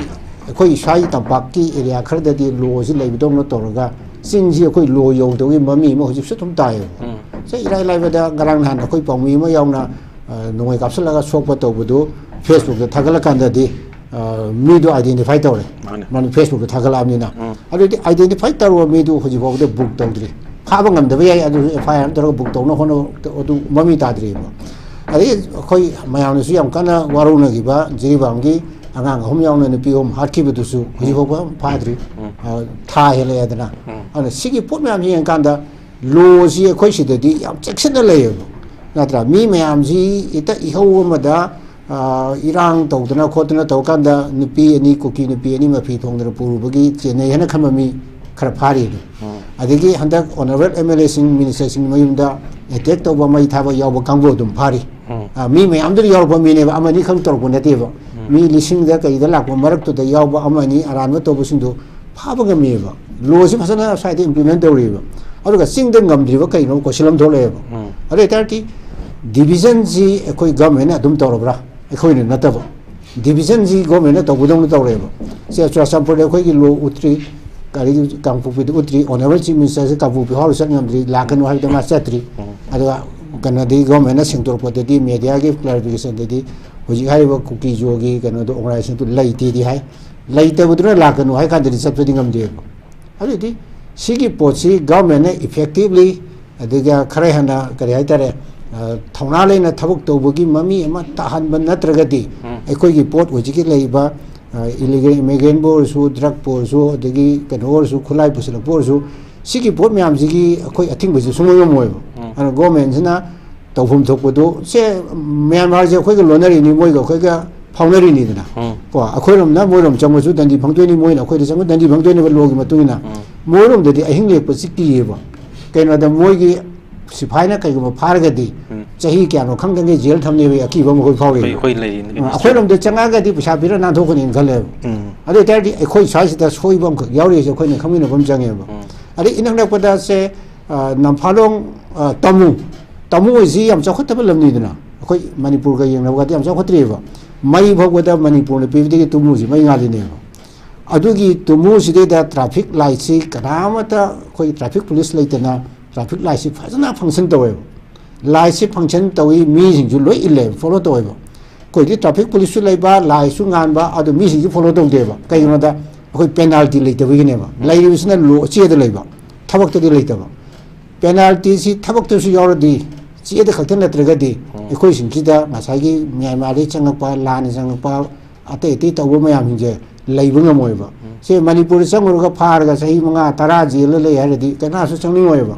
ꯑꯩꯈꯣꯏ ꯁ꯭ꯋꯥꯏ ꯇꯝꯄꯥꯛꯀꯤ ꯑꯦꯔꯤꯌꯥ ꯈꯔꯗꯗꯤ ꯂꯣꯁꯤ ꯂꯩꯕꯗꯧꯅ ꯇꯧꯔꯒ, ꯆꯤꯡꯁꯤ ꯑꯩꯈꯣꯏ ꯂꯣ ꯌꯧꯗꯕꯒꯤ ꯃꯃꯤ ꯑꯃ ꯍꯧꯖꯤꯛꯁꯨ ꯑꯗꯨꯝ ꯇꯥꯏꯌꯦꯕ꯫ ꯎꯝ꯫ ꯁꯦ ꯏꯔꯥꯏ ꯂꯥꯏꯕꯗ ꯉꯔꯥꯡ ꯅꯍꯥꯟ ꯑꯩꯈꯣꯏ ꯄꯥꯎꯃꯤ ꯑꯃ ꯌꯥꯎꯅ, ꯑ, ꯅꯣꯡꯃꯩ ꯀꯥꯞꯁꯤꯜꯂꯒ ꯁꯣꯛꯄ ꯇꯧꯕꯗꯨ Facebookꯇ ꯊꯥꯒꯠꯂꯀꯥꯟꯗꯗꯤ, ꯑ, ꯃꯤꯗꯨ identify ꯇꯧꯔꯦ꯫ ꯃꯥꯅꯦ꯫ ꯃꯥꯅ Facebookꯇ ꯊꯥꯒꯠꯂꯛꯑꯕꯅꯤꯅ꯫ ꯎꯝ꯫ ꯑꯗꯨꯗꯤ identify ꯇꯧꯔꯕ ꯃꯤꯗꯨ ꯍꯧꯖꯤꯛ ꯐꯥꯎꯕꯗ book ꯇꯧꯗ꯭ꯔꯤ꯫ ꯐꯥꯕ ꯉꯝꯗꯕ ꯌꯥꯏ, ꯑꯗꯨꯁꯨ F I R ꯑꯃ ꯇꯧꯔꯒ book ꯇꯧꯅꯕ ꯍꯣꯠꯅꯕ ꯑꯗꯨ ꯃꯃꯤ ꯇꯥꯗ꯭ꯔꯤꯕ꯫ ꯑꯗꯒꯤ ꯑꯩꯈꯣꯏ ꯃꯌꯥꯝꯅꯁꯨ ꯌꯥꯝ ꯀꯟꯅ ꯋꯥꯔꯧꯅꯈꯤꯕ ꯖꯤꯔꯤꯕꯥꯝꯒꯤ ꯑꯉꯥꯡ ꯑꯍꯨꯝ ꯌꯥꯎꯅ ꯅꯨꯄꯤ ꯑꯍꯨꯝ ꯍꯥꯠꯈꯤꯕꯗꯨꯁꯨ ꯍꯧꯖꯤꯛ ꯐꯥꯎꯕ ꯐꯥꯗ꯭ꯔꯤ꯫ ꯎꯝ꯫ ꯑ, ꯊꯥ ꯍꯦꯜꯂꯛꯑꯦꯗꯅ꯫ ꯎꯝ꯫ ꯑꯗꯨꯅ ꯁꯤꯒꯤ ꯄꯣꯠ ꯃꯌꯥꯝꯁꯤ ꯌꯦꯡꯀꯥꯟꯗ lawꯁꯤ ꯑꯩꯈꯣꯏ ꯁꯤꯗꯗꯤ ꯌꯥꯝ ꯆꯦꯛꯁꯤꯟꯅ ꯂꯩꯌꯦꯕ, ꯅꯠꯇ꯭ꯔꯥ? ꯃꯤ ꯃꯌꯥꯝꯁꯤ ꯍꯦꯛꯇ ꯏꯍꯧ ꯑꯃꯗ, ꯑ, ꯏꯔꯥꯡ ꯇꯧꯗꯅ ꯈꯣꯠꯇꯅ ꯇꯧꯀꯥꯟꯗ ꯅꯨꯄꯤ ꯑꯅꯤ, ꯀꯨꯀꯤ ꯅꯨꯄꯤ ꯑꯅꯤ ꯃꯐꯤ ꯊꯣꯡꯗꯅ ꯄꯨꯔꯨꯕꯒꯤ ꯆꯦꯟꯅꯩ ꯍꯥꯏꯅ ꯈꯟꯕ ꯃꯤ ꯈꯔ ꯐꯥꯔꯤ ꯑꯗꯨ꯫ ꯎꯝ꯫ ꯑꯗꯒꯤ ꯍꯟꯗꯛ honourable M L Aꯁꯤꯡ, ministerꯁꯤꯡ ꯃꯌꯨꯝꯗ attack ꯇꯧꯕ, ꯃꯩ ꯊꯥꯕ ꯌꯥꯎꯕ ꯀꯥꯡꯕꯨ ꯑꯗꯨꯝ ꯐꯥꯔꯤ꯫ ꯎꯝ꯫ ꯑ, ꯃꯤ ꯃꯌꯥꯝꯗꯨꯗ ꯌꯥꯎꯔꯛꯄ ꯃꯤꯅꯦꯕ, ꯑꯃꯅꯤ ꯈꯛ ꯇꯧꯔꯛꯄ ꯅꯠꯇꯦꯕ꯫ ꯃꯤ ꯂꯤꯁꯤꯡꯗ ꯀꯩꯗ ꯂꯥꯛꯄ ꯃꯔꯛꯇꯨꯗ ꯌꯥꯎꯕ ꯑꯃꯅꯤ ꯑꯔꯥꯟꯕ ꯇꯧꯕꯁꯤꯡꯗꯣ ꯐꯥꯕ ꯉꯝꯃꯤꯕ꯫ Lawꯁꯤ ꯐꯖꯅ ꯁ꯭ꯋꯥꯏꯗ implement ꯇꯧꯔꯤꯕ꯫ ꯑꯗꯨꯒ ꯆꯤꯡꯗ ꯉꯝꯗ꯭ꯔꯤꯕ ꯀꯩꯅꯣ question ꯑꯃ ꯊꯣꯛꯂꯛꯑꯦꯕ꯫ ꯎꯝ꯫ ꯑꯗꯨ ꯑꯣꯏꯇꯥꯔꯗꯤ divisionꯁꯤ ꯑꯩꯈꯣꯏ governmentꯅ ꯑꯗꯨꯝ ꯇꯧꯔꯕ꯭ꯔꯥ? ꯑꯩꯈꯣꯏꯅ ꯅꯠꯇꯕ꯫ Divisionꯁꯤ governmentꯅ ꯇꯧꯕꯗꯧꯅ ꯇꯧꯔꯦꯕ꯫ ꯁꯦ ꯆꯨꯔꯥꯆꯥꯟꯄꯨꯔꯗ ꯑꯩꯈꯣꯏꯒꯤ law ꯎꯠꯇ꯭ꯔꯤ, ꯀꯔꯤ ꯀꯥꯡꯄꯣꯛꯄꯤꯗ ꯎꯠꯇ꯭ꯔꯤ, honourable chief ministerꯁꯤ ꯀꯥꯡꯄꯣꯛꯄꯤ ꯐꯥꯎꯔ ꯆꯠ ꯉꯝꯗ꯭ꯔꯤ, ꯂꯥꯛꯀꯅꯨ ꯍꯥꯏꯕꯗ ꯃꯥ ꯆꯠꯇ꯭ꯔꯤ꯫ ꯑꯗꯨꯒ ꯀꯩꯅꯣꯗꯤ governmentꯅ ꯁꯦꯡꯗꯣꯔꯛꯄꯗꯗꯤ, mediaꯒꯤ clarificationꯗꯗꯤ ꯍꯧꯖꯤꯛ ꯍꯥꯏꯔꯤꯕ ꯀꯨꯀꯤ ꯖꯣꯒꯤ ꯀꯩꯅꯣꯗꯣ, organizationꯗꯨ ꯂꯩꯇꯦꯗꯤ ꯍꯥꯏ꯫ ꯂꯩꯇꯕꯗꯨꯅ ꯂꯥꯛꯀꯅꯨ ꯍꯥꯏ ꯀꯥꯟꯗꯗꯤ ꯆꯠꯄꯗꯤ ꯉꯝꯗꯦꯕ꯫ ꯑꯗꯨꯗꯤ ꯁꯤꯒꯤ ꯄꯣꯠꯁꯤ governmentꯅ effectively, ꯑꯗꯨꯒ ꯈꯔ ꯍꯦꯟꯅ ꯀꯔꯤ ꯍꯥꯏꯇꯥꯔꯦ, ꯑ, ꯊꯧꯅꯥ ꯂꯩꯅ ꯊꯕꯛ ꯇꯧꯕꯒꯤ ꯃꯃꯤ ꯑꯃ ꯇꯥꯍꯟꯕ ꯅꯠꯇ꯭ꯔꯒꯗꯤ, ꯎꯝ꯫ ꯑꯩꯈꯣꯏꯒꯤ ꯄꯣꯠ ꯍꯧꯖꯤꯛꯀꯤ ꯂꯩꯔꯤꯕ, ꯑ, illegal immigrantꯕꯨ ꯑꯣꯏꯔꯁꯨ, drugꯄꯨ ꯑꯣꯏꯔꯁꯨ, ꯑꯗꯒꯤ ꯀꯩꯅꯣ ꯑꯣꯏꯔꯁꯨ, ꯈꯨꯠꯂꯥꯏ ꯄꯨꯁꯤꯜꯂꯛꯄ ꯑꯣꯏꯔꯁꯨ, ꯁꯤꯒꯤ ꯄꯣꯠ ꯃꯌꯥꯝꯁꯤꯒꯤ ꯑꯩꯈꯣꯏ ꯑꯊꯤꯡꯕꯁꯤ ꯁꯨꯡꯉꯝ ꯉꯝꯃꯣꯏꯕ꯫ ꯎꯝ꯫ ꯑꯗꯨꯅ governmentꯁꯤꯅ ꯇꯧꯐꯝ ꯊꯣꯛꯄꯗꯨ, ꯁꯦ ꯃ꯭ꯌꯥꯟꯃꯥꯔꯁꯦ ꯑꯩꯈꯣꯏꯒ ꯂꯣꯟꯅꯔꯤꯅꯤ, ꯃꯣꯏꯒ ꯑꯩꯈꯣꯏꯒ ꯐꯥꯎꯅꯔꯤꯅꯤꯗꯅ꯫ ꯎꯝ꯫ ꯀꯣ, ꯑꯩꯈꯣꯏꯔꯣꯝꯅ ꯃꯣꯏꯔꯣꯝ ꯆꯪꯉꯁꯨ ꯗꯟꯗꯤ ꯐꯪꯗꯣꯏꯅꯤ, ꯃꯣꯏꯅ ꯑꯩꯈꯣꯏꯗ ꯆꯪꯉꯁꯨ ꯗꯟꯗꯤ ꯐꯪꯗꯣꯏꯅꯦꯕ, lawꯒꯤ ꯃꯇꯨꯡ ꯏꯟꯅ꯫ ꯎꯝ꯫ ꯃꯣꯏꯔꯣꯝꯗꯗꯤ ꯑꯍꯤꯡ ꯂꯦꯛꯄꯁꯤ ꯀꯤꯌꯦꯕ꯫ ꯀꯩꯅꯣꯗ ꯃꯣꯏꯒꯤ ꯁꯤꯐꯥꯏꯅ ꯀꯩꯒꯨꯝꯕ ꯐꯥꯔꯒꯗꯤ ꯎꯝ꯫ ꯆꯍꯤ ꯀꯌꯥꯅꯣ ꯈꯪꯗꯉꯩ jail ꯊꯝꯅꯦꯕ ꯑꯀꯤꯕ ꯑꯃ ꯑꯩꯈꯣꯏ ꯐꯥꯎꯔꯤ꯫ ꯑꯩꯈꯣꯏ, ꯑꯩꯈꯣꯏ ꯂꯩꯔꯤꯅꯤ꯫ ꯑ, ꯑꯩꯈꯣꯏꯔꯣꯝꯗ ꯆꯪꯉꯛꯑꯒꯗꯤ ꯄꯩꯁꯥ ꯄꯤꯔ ꯅꯥꯟꯊꯣꯛꯀꯅꯤꯅ ꯈꯜꯂꯦꯕ꯫ ꯎꯝ꯫ ꯑꯗꯨ ꯑꯣꯏꯇꯥꯔꯗꯤ ꯑꯩꯈꯣꯏ ꯁ꯭ꯋꯥꯏꯁꯤꯗ ꯁꯣꯏꯕ ꯑꯃꯈꯛ ꯌꯥꯎꯔꯤꯁꯦ ꯑꯩꯈꯣꯏꯅ ꯈꯪꯃꯤꯟꯅꯕ ꯑꯃ ꯆꯪꯉꯦꯕ꯫ ꯎꯝ꯫ ꯑꯗꯩ ꯏꯅꯛ ꯅꯛꯄꯗ ꯁꯦ, ꯑ, ꯅꯝꯐꯥꯂꯣꯡ, ꯑ, ꯇꯥꯃꯨ, ꯇꯥꯃꯨ ꯍꯥꯏꯁꯤ ꯌꯥꯝ ꯆꯥꯎꯈꯠꯇꯕ ꯂꯝꯅꯤꯗꯅ, ꯑꯩꯈꯣꯏ ꯃꯅꯤꯄꯨꯔꯒ ꯌꯦꯡꯅꯕꯗꯤ ꯌꯥꯝ ꯆꯥꯎꯈꯠꯇ꯭ꯔꯤꯕ꯫ ꯃꯩ ꯐꯥꯎꯕꯗ ꯃꯅꯤꯄꯨꯔꯅ ꯄꯤꯕꯗꯒꯤ ꯇꯨꯃꯨꯁꯤ ꯃꯩ ꯉꯥꯜꯂꯤꯅꯦꯕ꯫ ꯑꯗꯨꯒꯤ ꯇꯨꯃꯨꯁꯤꯗꯩꯗ traffic lightꯁꯤ ꯀꯅꯥꯃꯠꯇ ꯑꯩꯈꯣꯏ traffic police ꯂꯩꯇꯅ ꯇ꯭ꯔꯥꯐꯤꯛ ꯂꯥꯏꯠꯁꯤ ꯐꯖꯅ ꯐꯪꯁꯟ ꯇꯧꯋꯦꯕ꯫ ꯂꯥꯏꯠꯁꯤ ꯐꯪꯁꯟ ꯇꯧꯏ, ꯃꯤꯁꯤꯡꯁꯨ ꯂꯣꯏ ꯏꯜꯂꯦꯕ, ꯐꯣꯂꯣ ꯇꯧꯋꯦꯕ꯫ ꯑꯩꯈꯣꯏꯗꯤ ꯇ꯭ꯔꯥꯐꯤꯛ ꯄꯨꯂꯤꯁꯁꯨ ꯂꯩꯕ, ꯂꯥꯏꯠꯁꯨ ꯉꯥꯟꯕ, ꯑꯗꯨ ꯃꯤꯁꯤꯡꯁꯨ ꯐꯣꯂꯣ ꯇꯧꯗꯦꯕ꯫ ꯀꯩꯒꯤꯅꯣꯗ ꯑꯩꯈꯣꯏ ꯄꯦꯅꯥꯜꯇꯤ ꯂꯩꯇꯕꯒꯤꯅꯦꯕ꯫ ꯂꯩꯔꯤꯕꯁꯤꯅ ꯂꯣ ꯆꯦꯗ ꯂꯩꯕ, ꯊꯕꯛꯇꯗꯤ ꯂꯩꯇꯕ꯫ ꯄꯦꯅꯥꯜꯇꯤꯁꯤ ꯊꯕꯛꯇꯁꯨ ꯌꯥꯎꯔꯗꯤ, ꯆꯦꯗ ꯈꯛꯇ ꯅꯠꯇ꯭ꯔꯒꯗꯤ, ꯑꯩꯈꯣꯏꯁꯤꯡꯁꯤꯗ ꯉꯁꯥꯏꯒꯤ ꯃ꯭ꯌꯥꯟꯃꯥꯔꯗꯒꯤ ꯆꯪꯉꯛꯄ, ꯂꯥꯟꯅ ꯆꯪꯉꯛꯄ, ꯑꯇꯩ ꯑꯇꯩ ꯇꯧꯕ ꯃꯌꯥꯝꯁꯤꯡꯁꯦ ꯂꯩꯕ ꯉꯝꯃꯣꯏꯕ꯫ ꯁꯦ, ꯃꯅꯤꯄꯨꯔꯗ ꯆꯪꯉꯨꯔꯒ ꯐꯥꯔꯒ ꯆꯍꯤ ꯃꯉꯥ, ꯇꯔꯥ ꯖꯦꯜꯗ ꯂꯩ ꯍꯥꯏꯔꯗꯤ ꯀꯅꯥꯁꯨ ꯆꯪꯅꯤꯡꯉꯣꯏꯕ꯫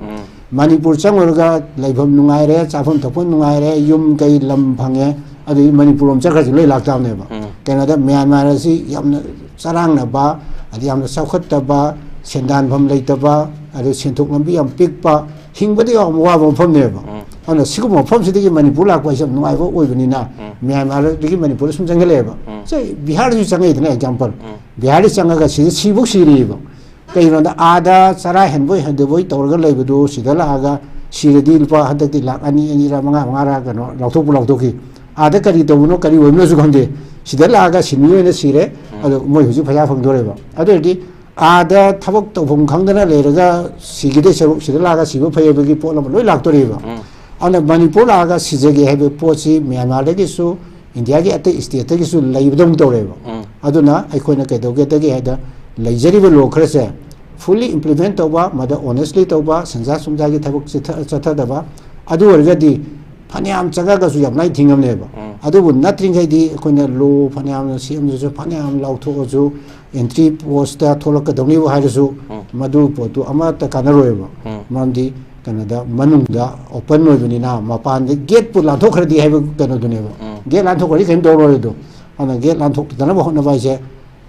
ꯃꯅꯤꯄꯨꯔ ꯆꯪꯉꯨꯔꯒ ꯂꯩꯐꯝ ꯅꯨꯡꯉꯥꯏꯔꯦ, ꯆꯥꯐꯝ ꯊꯛꯐꯝ ꯅꯨꯡꯉꯥꯏꯔꯦ, ꯌꯨꯝ ꯀꯩ ꯂꯝ ꯐꯪꯉꯦ, ꯑꯗꯨꯗꯤ ꯃꯅꯤꯄꯨꯔ ꯂꯣꯝ ꯆꯠꯈ꯭ꯔꯁꯤ ꯂꯣꯏ ꯂꯥꯛꯇꯥꯕꯅꯦꯕ꯫ ꯀꯩꯅꯣꯗ ꯃ꯭ꯌꯥꯟꯃꯥꯔ ꯑꯁꯤ ꯌꯥꯝꯅ ꯆꯔꯥꯡꯅꯕ, ꯑꯗꯩ ꯌꯥꯝꯅ ꯆꯥꯎꯈꯠꯇꯕ, ꯁꯦꯟꯗꯥꯟꯐꯝ ꯂꯩꯇꯕ, ꯑꯗꯩ ꯁꯦꯟꯊꯣꯛ ꯂꯝꯕꯤ ꯌꯥꯝ ꯄꯤꯛꯄ, ꯍꯤꯡꯕꯗ ꯌꯥꯝ ꯋꯥꯕ ꯃꯐꯝꯅꯦꯕ꯫ ꯑꯗꯨꯅ ꯁꯤꯒꯨꯝꯕ ꯃꯐꯝꯁꯤꯗꯒꯤ ꯃꯅꯤꯄꯨꯔ ꯂꯥꯛꯄ ꯍꯥꯏꯁꯦ ꯌꯥꯝ ꯅꯨꯡꯉꯥꯏꯕ ꯑꯣꯏꯕꯅꯤꯅ, ꯃ꯭ꯌꯥꯟꯃꯥꯔꯗꯒꯤ ꯃꯅꯤꯄꯨꯔꯗ ꯁꯨꯝ ꯆꯪꯁꯤꯜꯂꯛꯑꯦꯕ꯫ ꯁꯦ, ꯕꯤꯍꯥꯔꯗꯁꯨ ꯆꯪꯉꯛꯏꯗꯅ, ꯑꯦꯛꯖꯥꯝꯄꯜ꯫ ꯕꯤꯍꯥꯔꯗ ꯆꯪꯉꯒ ꯁꯤꯗ ꯁꯤꯐꯧ ꯁꯤꯔꯤꯑꯕ꯫ ꯀꯩꯒꯤꯅꯣꯗ ꯑꯥꯗ ꯆꯔꯥ ꯍꯦꯟꯕꯣꯏ ꯍꯦꯟꯗꯕꯣꯏ ꯇꯧꯔꯒ ꯂꯩꯕꯗꯨ ꯁꯤꯗ ꯂꯥꯛꯑꯒ ꯁꯤꯔꯗꯤ ꯂꯨꯄꯥ ꯍꯟꯗꯛꯇꯤ ꯂꯥꯛ ꯑꯅꯤ, ꯑꯅꯤꯔ, ꯃꯉꯥ, ꯃꯉꯥꯔ ꯀꯩꯅꯣ ꯂꯧꯊꯣꯛꯄ ꯂꯧꯊꯣꯛꯈꯤ꯫ ꯑꯥꯗ ꯀꯔꯤ ꯇꯧꯕꯅꯣ, ꯀꯔꯤ ꯑꯣꯏꯕꯅꯣꯁꯨ ꯈꯪꯗꯦ꯫ ꯁꯤꯗ ꯂꯥꯛꯑꯒ ꯁꯤꯟꯃꯤ ꯑꯣꯏꯅ ꯁꯤꯔꯦ꯫ ꯑꯗꯣ ꯃꯣꯏ ꯍꯧꯖꯤꯛ ꯄꯩꯁꯥ ꯐꯪꯗꯣꯔꯦꯕ꯫ ꯑꯗꯨ ꯑꯣꯏꯔꯗꯤ ꯑꯥꯗ ꯊꯕꯛ ꯇꯧꯐꯝ ꯈꯪꯗꯅ ꯂꯩꯔꯒ ꯁꯤꯈꯤꯗꯣꯏ ꯁꯔꯨꯛ ꯁꯤꯗ ꯂꯥꯛꯑꯒ ꯁꯤꯕ ꯐꯩ ꯍꯥꯏꯕꯒꯤ ꯄꯣꯠ ꯑꯃ ꯂꯣꯏ ꯂꯥꯛꯇꯣꯔꯤꯕ꯫ ꯑꯗꯨꯅ ꯃꯅꯤꯄꯨꯔ ꯂꯥꯛꯑꯒ ꯁꯤꯖꯒꯦ ꯍꯥꯏꯕ ꯄꯣꯠꯁꯤ ꯃ꯭ꯌꯥꯟꯃꯥꯔꯗꯒꯤꯁꯨ, ꯏꯟꯗꯤꯌꯥꯒꯤ ꯑꯇꯩ ꯁ꯭ꯇꯦꯠꯇꯒꯤꯁꯨ ꯂꯩꯕꯗꯧꯅ ꯇꯧꯔꯦꯕ꯫ ꯑꯗꯨꯅ ꯑꯩꯈꯣꯏꯅ ꯀꯩꯗꯧꯒꯦꯗꯒꯦ ꯍꯥꯏꯗ, ꯂꯩꯖꯔꯤꯕ ꯂꯣ ꯈꯔꯁꯦ ꯐꯨꯜꯂꯤ ꯏꯝꯄ꯭ꯂꯤꯃꯦꯟ ꯇꯧꯕ, ꯃꯗ ꯑꯣꯅꯦꯁꯂꯤ ꯇꯧꯕ, ꯁꯦꯟꯖꯥ ꯊꯨꯝꯖꯥꯒꯤ ꯊꯕꯛ ꯆꯠꯊ-, ꯆꯠꯊꯗꯕ, ꯑꯗꯨ ꯑꯣꯏꯔꯒꯗꯤ ꯐꯅꯌꯥꯝ ꯆꯪꯉꯒꯁꯨ ꯌꯥꯝ ꯂꯥꯏꯅ ꯊꯤꯡꯉꯝꯅꯦꯕ꯫ ꯑꯗꯨꯕꯨ ꯅꯠꯇ꯭ꯔꯤꯉꯩꯗꯤ ꯑꯩꯈꯣꯏꯅ ꯂꯣ ꯐꯅꯌꯥꯝꯅ ꯁꯦꯝꯗ꯭ꯔꯁꯨ, ꯐꯅꯌꯥꯝ ꯂꯥꯎꯊꯣꯛꯑꯁꯨ, ꯑꯦꯟꯇ꯭ꯔꯤ ꯄꯣꯁꯇ ꯊꯣꯛꯂꯛꯀꯗꯧꯅꯤꯕꯨ ꯍꯥꯏꯔꯁꯨ, ꯃꯗꯨ ꯄꯣꯠꯇꯨ ꯑꯃꯠꯇ ꯀꯥꯟꯅꯔꯣꯏꯕ꯫ ꯃꯔꯝꯗꯤ ꯀꯩꯅꯣꯗ, ꯃꯅꯨꯡꯗ ꯑꯣꯄꯟ ꯑꯣꯏꯕꯅꯤꯅ, ꯃꯄꯥꯟꯗ ꯒꯦꯠꯄꯨ ꯂꯥꯟꯊꯣꯛꯈ꯭ꯔꯗꯤ ꯍꯥꯏꯕ ꯀꯩꯅꯣꯗꯨꯅꯦꯕ꯫ ꯒꯦꯠ ꯂꯥꯟꯊꯣꯛꯈ꯭ꯔꯗꯤ ꯀꯩꯝ ꯇꯧꯔꯣꯏ꯫ ꯑꯗꯣ ꯑꯗꯨꯅ ꯒꯦꯠ ꯂꯥꯟꯊꯣꯛꯇꯅꯕ ꯍꯣꯠꯅꯕ ꯍꯥꯏꯁꯦ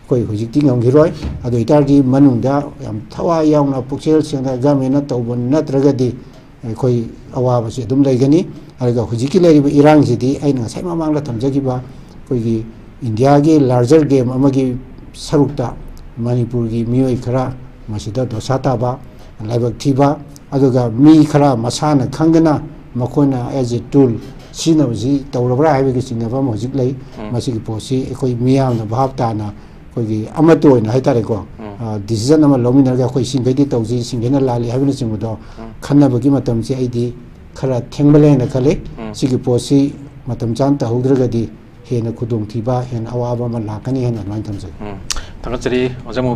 ꯑꯩꯈꯣꯏ ꯍꯧꯖꯤꯛꯇꯤ ꯉꯝꯈꯤꯔꯣꯏ꯫ ꯑꯗꯨ ꯑꯣꯏꯇꯥꯔꯗꯤ ꯃꯅꯨꯡꯗ ꯌꯥꯝ ꯊꯋꯥꯏ ꯌꯥꯎꯅ, ꯄꯨꯛꯆꯦꯜ ꯁꯦꯡꯅ ꯒꯃꯦꯟꯅ ꯇꯧꯕ ꯅꯠꯇ꯭ꯔꯒꯗꯤ, ꯑꯩꯈꯣꯏ ꯑꯋꯥꯕꯁꯤ ꯑꯗꯨꯝ ꯂꯩꯒꯅꯤ꯫ ꯑꯗꯨꯒ ꯍꯧꯖꯤꯛꯀꯤ ꯂꯩꯔꯤꯕ ꯏꯔꯥꯡꯁꯤꯗꯤ ꯑꯩꯅ ꯉꯁꯥꯏ ꯃꯃꯥꯡꯗ ꯊꯝꯖꯈꯤꯕ ꯑꯩꯈꯣꯏꯒꯤ ꯏꯟꯗꯤꯌꯥꯒꯤ ꯂꯥꯔꯖꯔ ꯒꯦꯝ ꯑꯃꯒꯤ ꯁꯔꯨꯛꯇ ꯃꯅꯤꯄꯨꯔꯒꯤ ꯃꯤꯑꯣꯏ ꯈꯔ ꯃꯁꯤꯗ ꯗꯣꯁꯥ ꯇꯥꯕ, ꯂꯥꯏꯕꯛ ꯊꯤꯕ, ꯑꯗꯨꯒ ꯃꯤ ꯈꯔ ꯃꯁꯥꯅ ꯈꯪꯗꯅ ꯃꯈꯣꯏꯅ as a tool ꯁꯤꯖꯤꯟꯅꯕꯁꯤ ꯇꯧꯔꯕ꯭ꯔꯥ ꯍꯥꯏꯕꯒꯤ ꯆꯤꯡꯅꯕ ꯑꯃ ꯍꯧꯖꯤꯛ ꯂꯩ꯫ ꯃꯁꯤꯒꯤ ꯄꯣꯠꯁꯤ ꯑꯩꯈꯣꯏ ꯃꯤꯌꯥꯝꯅ ꯚꯥꯞ ꯇꯥꯅ ꯑꯩꯈꯣꯏꯒꯤ ꯑꯃꯠꯇ ꯑꯣꯏꯅ ꯍꯥꯏꯇꯥꯔꯦꯀꯣ, ꯗꯤꯁꯤꯖꯟ ꯑꯃ ꯂꯧꯃꯤꯟꯅꯔꯒ ꯑꯩꯈꯣꯏ ꯁꯤꯡꯈꯩꯗꯤ ꯇꯧꯁꯤ, ꯁꯤꯡꯈꯩꯅ ꯂꯥꯜꯂꯤ ꯍꯥꯏꯕꯅꯆꯤꯡꯕꯗꯣ ꯈꯟꯅꯕꯒꯤ ꯃꯇꯝꯁꯦ ꯑꯩꯗꯤ ꯈꯔ ꯊꯦꯡꯃꯜꯂꯦ ꯍꯥꯏꯅ ꯈꯜꯂꯤ꯫ ꯁꯤꯒꯤ ꯄꯣꯠꯁꯤ ꯃꯇꯝ ꯆꯥꯅ ꯇꯧꯍꯧꯗ꯭ꯔꯒꯗꯤ ꯍꯦꯟꯅ ꯈꯨꯗꯣꯡꯊꯤꯕ, ꯍꯦꯟꯅ ꯑꯋꯥꯕ ꯑꯃ ꯂꯥꯛꯀꯅꯤ ꯍꯥꯏꯅ ꯑꯗꯨꯃꯥꯏꯅ ꯊꯝꯖꯒꯦ꯫ ꯎꯝ, ꯊꯥꯒꯠꯆꯔꯤ ꯑꯣꯖꯥ ꯃꯣ꯫